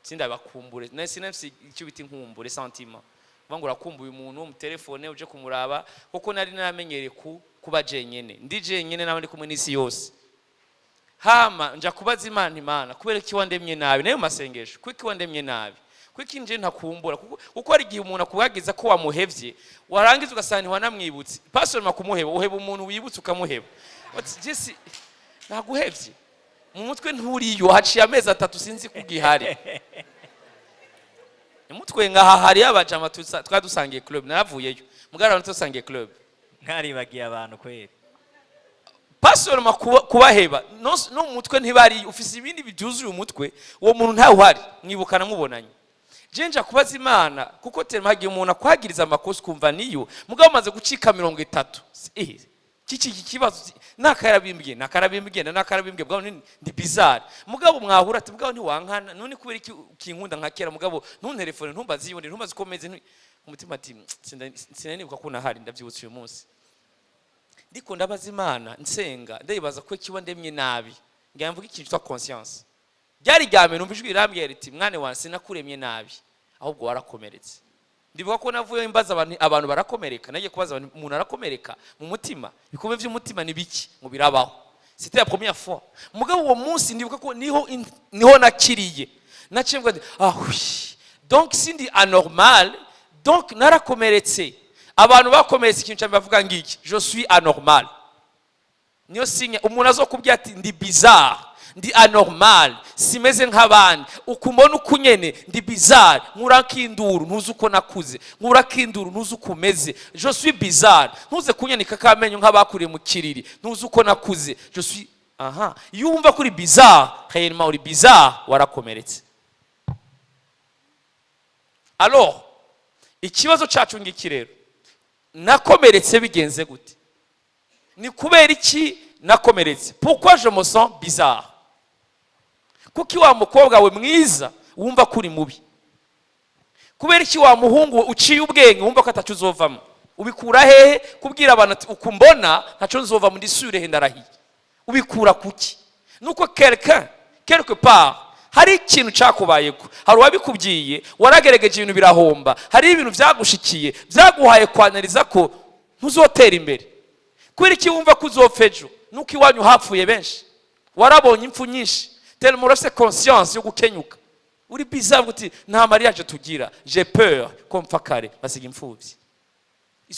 sindabakumbure. Nari sinafise icyo bita inkumbure, sentiment uvuga ngo urakumbuye umuntu mu telefone uje kumuraba, kuko nari naramenyereye kuba jenyene, ndi jenyene nawe ndi kumwe n'isi yose. Hama nja kubaza Imana: "Imana, kubera iki wandemye nabi?" Nayo masengesho: "Kuko wandemye nabi, kuko nje ntakumbura?" Kuko hari igihe umuntu akubagiza ko wamuhevye, warangiza ugasanga ntiwanamwibutse. Pastor, kumuheba, uheba umuntu wibutse ukamuheba. Ati: "Jesi naguhevye mu mutwe nturiyo, haciye amezi 3 sinzi kugihari." Umutwe ngaha hari abajama twari dusangiye club, naravuyeyo mugara, abantu dusangiye club.
Mwaribagiye abantu kweri.
Pastor, kubaheba no mu mutwe ntibari, ufise ibindi byuzuye umutwe, uwo muntu ntawe uhari mwibukana mubonanye. Je nja kubaza Imana, kuko tema hagiye umuntu akwagiriza amakosa ukumva niyo, mugabo umaze gucika 30, kiki kibazo nakarabimbwiye, nakarabimbwiye, nakarabimbwiye, bwaho ndi bizarre. Mugabo mwahura ati: "Mugabo ntiwankana none, kubera iki ukinkunda nka kera? Mugabo ntuntelefone, ntumbaze iyo ndi, ntumbaze uko meze." Umutima ati: "Sinanibuka ko nahari." Ndabyibutse uyu munsi ndiko ndabaza Imana, nsenga, ndayibaza ko kiba ndemye nabi. Ngira mvuga ikintu cyitwa conscience. Ryari rya mbere numva ijwi rirambwira riti: "Mwana wanjye, sinakuremye nabi, ahubwo warakomeretse." Ndibuka ko navuye mbaza abantu: "Abantu barakomereka?" Nagiye kubaza abantu: "Umuntu arakomereka mu mutima? Ibikomere by'umutima ni biki?" Ngo birabaho. C'était la première fois. Mugabo uwo munsi ndibuka ko niho nakiriye, naciye mvuga nti: "Ah oui, donc sindi anormal, donc narakomeretse." Abantu bakomeretse, ikintu cyane bavuga ngiki: "Je suis anormal." Niyo signe umuntu azokubwira ati: "Ndi bizarre, ndi anormal, simeze nk'abandi, ukumbona uko nyene ndi bizarre, nkurakinduru ntuzi uko nakuze, nkurakinduru ntuzi uko umeze, je suis bizarre, ntuze kunyanika kamenyo nk'abakuriye mu kiriri, ntuzi uko nakuze, je suis." Aha, iyo wumva ko uri bizarre, réellement uri bizarre, warakomeretse. Alors ikibazo cacu ngiki rero: nakomeretse bigenze gute? Ni kubera iki nakomeretse? Pourquoi je me sens bizarre? Kuki wa mukobwa we mwiza wumva ko uri mubi? Kubera iki wa muhungu we uciye ubwenge wumva ko ataco uzovamo? Ubikura hehe kubwira abantu ati: "Uku mbona ntaco nzovamo, ndisubire he, ndarahiye"? Ubikura kuki? Nuko quelqu'un quelque part hari ikintu cyakubayeko, hari uwabikubwiye, waragerageje ibintu birahomba, hari ibintu byagushikiye byaguhaye kwanariza ko ntuzotera imbere. Kubera iki wumva ko uzopfa ejo? Nuko iwanyu hapfuye benshi, warabonye impfu nyinshi, tellement urafise conscience yo gukenyuka. Uri bizarre uti: "Nta mariage tugira, j'ai peur ko mpfa kare basiga imfuvyi."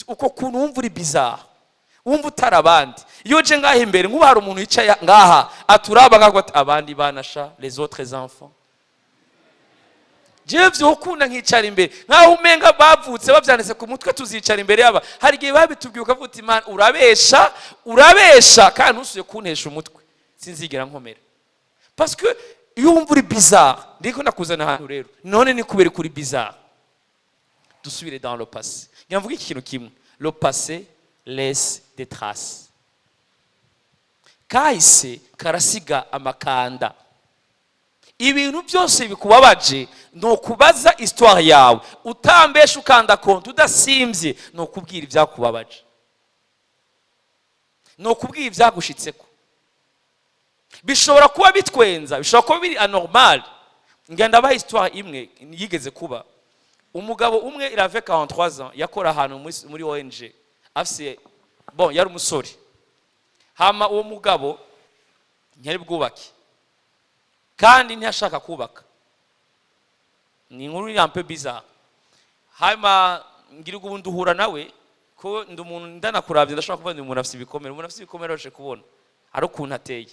Uko kuntu wumva uri bizarre, wumva utari abandi, iyo uje ngaha imbere, nk'ubu hari umuntu yicaye ngaha aturaba ngaho ati: "Abandi banasha, les autres enfants, jewe vyokunda nkicara imbere," nkaho umenga bavutse bavyanditse ku mutwe, tuzicara imbere yaba. Hari igihe babitubwiye ukavuga uti: "Imana, urabesha, urabesha, kandi ntusuye kuntesha umutwe, sinzigera nkomera." Parce que iyo wumva uri bizarre, ndiko ndakuzana ahantu rero. None ni kubera ko uri bizarre. Dusubire dans le passé. Ngira mvuge ikintu kimwe: le passé laisse des traces. Kahise karasiga amakanda. Ibintu byose bikubabaje ni ukubaza histoire yawe, utambesha, ukanda konti, udasimbye, ni ukubwira ibyakubabaje, ni ukubwira ibyagushitseko. Bishobora kuba bitwenza, bishobora kuba biri anormal. Ngenda ndabaha histoire imwe yigeze kuba. Umugabo umwe, il avait 43 ans, yakora ahantu muri ONG, afise, bon, yari umusore. Hama uwo mugabo ntiyari bwubake kandi ntiyashaka kubaka. Ni inkuru iri un peu bizarre. Hanyuma ngira ubu nduhura nawe, ko ndi umuntu ndanakuravye, ndashobora kuvuga ndi umuntu afise ibikomere. Umuntu afise ibikomere aroshe kubona ari ukuntu ateye.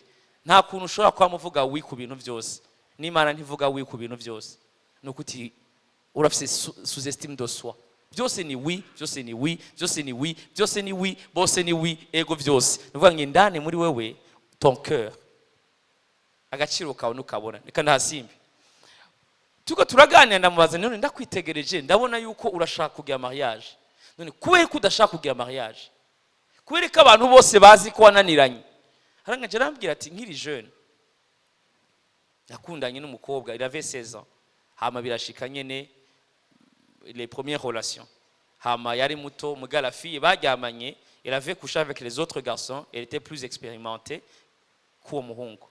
Nta kuntu ushobora kuba muvuga oui ku bintu byose, n'Imana ntivuga oui ku bintu byose. Ni ukuti urafise sous-estime de soi. Byose ni oui, byose ni oui, byose ni oui, byose ni oui, bose ni oui, ego byose. Ni ukuvuga ngo indani muri wewe, ton cœur, agaciro kawe ntukabona. Reka ndahasimbe. Tuko turaganira, ndamubaza: "None ndakwitegereje, ndabona yuko urashaka kugira mariage. None kubera ko udashaka kugira mariage, kubera ko abantu bose bazi ko wananiranye?" Harangaje arambwira ati: "Nkiri jeune nakundanye n'umukobwa." Il avait 16 ans. Hama birashika nyene, les premières relations. Hama yari muto, muga la fille baryamanye, il avait couché avec les autres garçons, elle était plus expérimentée k'uwo muhungu.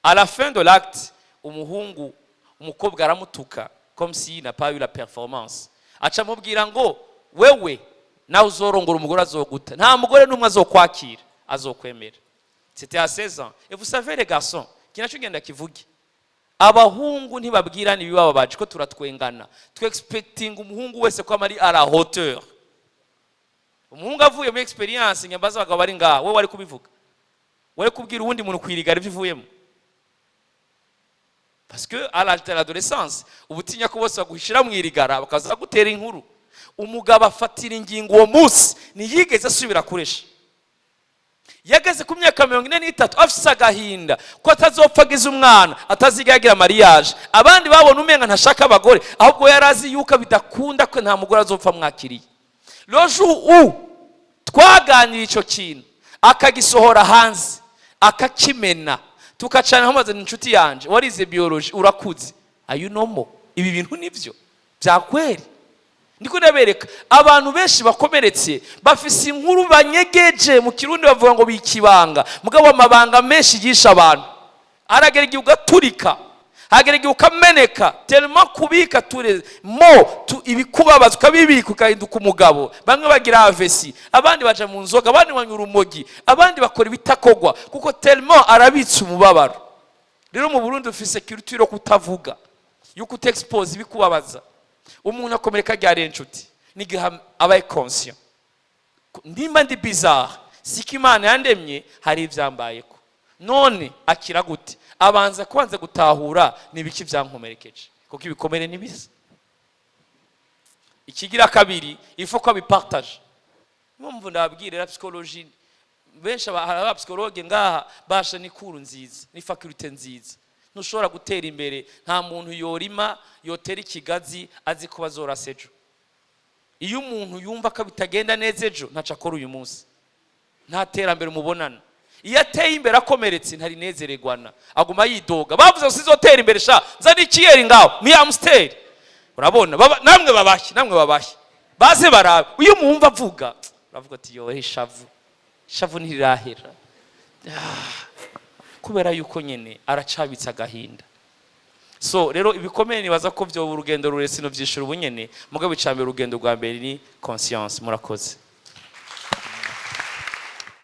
À la fin de l'acte, umuhungu, umukobwa aramutuka comme s'il n'a pas eu la performance. Aca amubwira ngo: "Wewe nawe uzorongora umugore azoguta, nta mugore n'umwe azokwakira, azokwemera." C'était à 16 ans. Et vous savez, les garçons, kinacyo ngenda kivuge, abahungu ntibabwirana ibibababaje, ko turatwengana, twexpectinga umuhungu wese ko ari à la hauteur. Umuhungu avuye muri expérience, nyambaza abagabo bari ngaha: wowe wari kubivuga, wari kubwira uwundi muntu kwirigara ibyo uvuyemo? Parce que à l'âge de l'adolescence uba utinya ko bose baguhishira mu irigara, bakaza gutera inkuru. Umugabo afatira ingingo uwo munsi, ntiyigeze asubira kuresha. Yageze ku myaka 43 afise agahinda ko atazopfa agize umwana, ataziga yagira mariage. Abandi babona umenga ntashaka abagore, ahubwo yari azi yuko bidakunda, ko nta mugore azopfa amwakiriye. Le jour où twaganira icyo kintu, akagisohora hanze, akakimena, tukacana, nkamubaza: "Inshuti yanje, warize biologie, urakuze, ayo nomo ibi bintu nibyo byakweri?" Ndiko ndabereka abantu benshi bakomeretse bafise inkuru banyegeje. Mu Kirundi bavuga ngo bikibanga, mugabo amabanga menshi yisha abantu. Haragera igihe ugaturika, hagera igihe ukameneka, tellement kubika ture mo tu, ibikubabaza ukabibika, ugahinduka umugabo. Bamwe bagira AVC, abandi baja mu nzoga, abandi banywa urumogi, abandi bakora ibitakogwa, kuko tellement arabitse umubabaro. Rero mu Burundi ufise culture yo kutavuga, yo kutexpose ibikubabaza. Umuntu akomereka ryari, inshuti? N'igihe abaye conscient: nimba ndi bizarre, Siko Imana yandemye, hari ivyambayeko. None akira gute? Abanza kubanza gutahura ni ibiki vyankomerekeje, kuko ibikomere ni bisa. Ikigira kabiri, il faut ko abipartage. Mpamvu ndababwira la psychologie, benshi hari aba psychologue ngaha basha, ni cours nziza, ni faculté nziza. Ntushobora gutera imbere, nta muntu yorima yotera ikigazi azi ko bazorasa ejo. Iyo umuntu yumva ko bitagenda neza ejo, ntaco akora uyu munsi, nta terambere mubonana. Iyo ateye imbere akomeretse, ntarinezererwana, aguma yidoga. Bavuze ngo sizotera imbere sha, nzana ikiyeri ngaho mi Amstel. Urabona namwe babashye, namwe babashye baze barabe. Iyo mwumva avuga, uravuga ati: "Yohe, ishavu, ishavu ntirirahera." Ah, kubera yuko nyene aracabitse agahinda. So rero ibikomere, nibaza ko vyo urugendo rure, sino vyishura ubunyene. Mugabo icambere, urugendo rwa mbere ni conscience. Murakoze.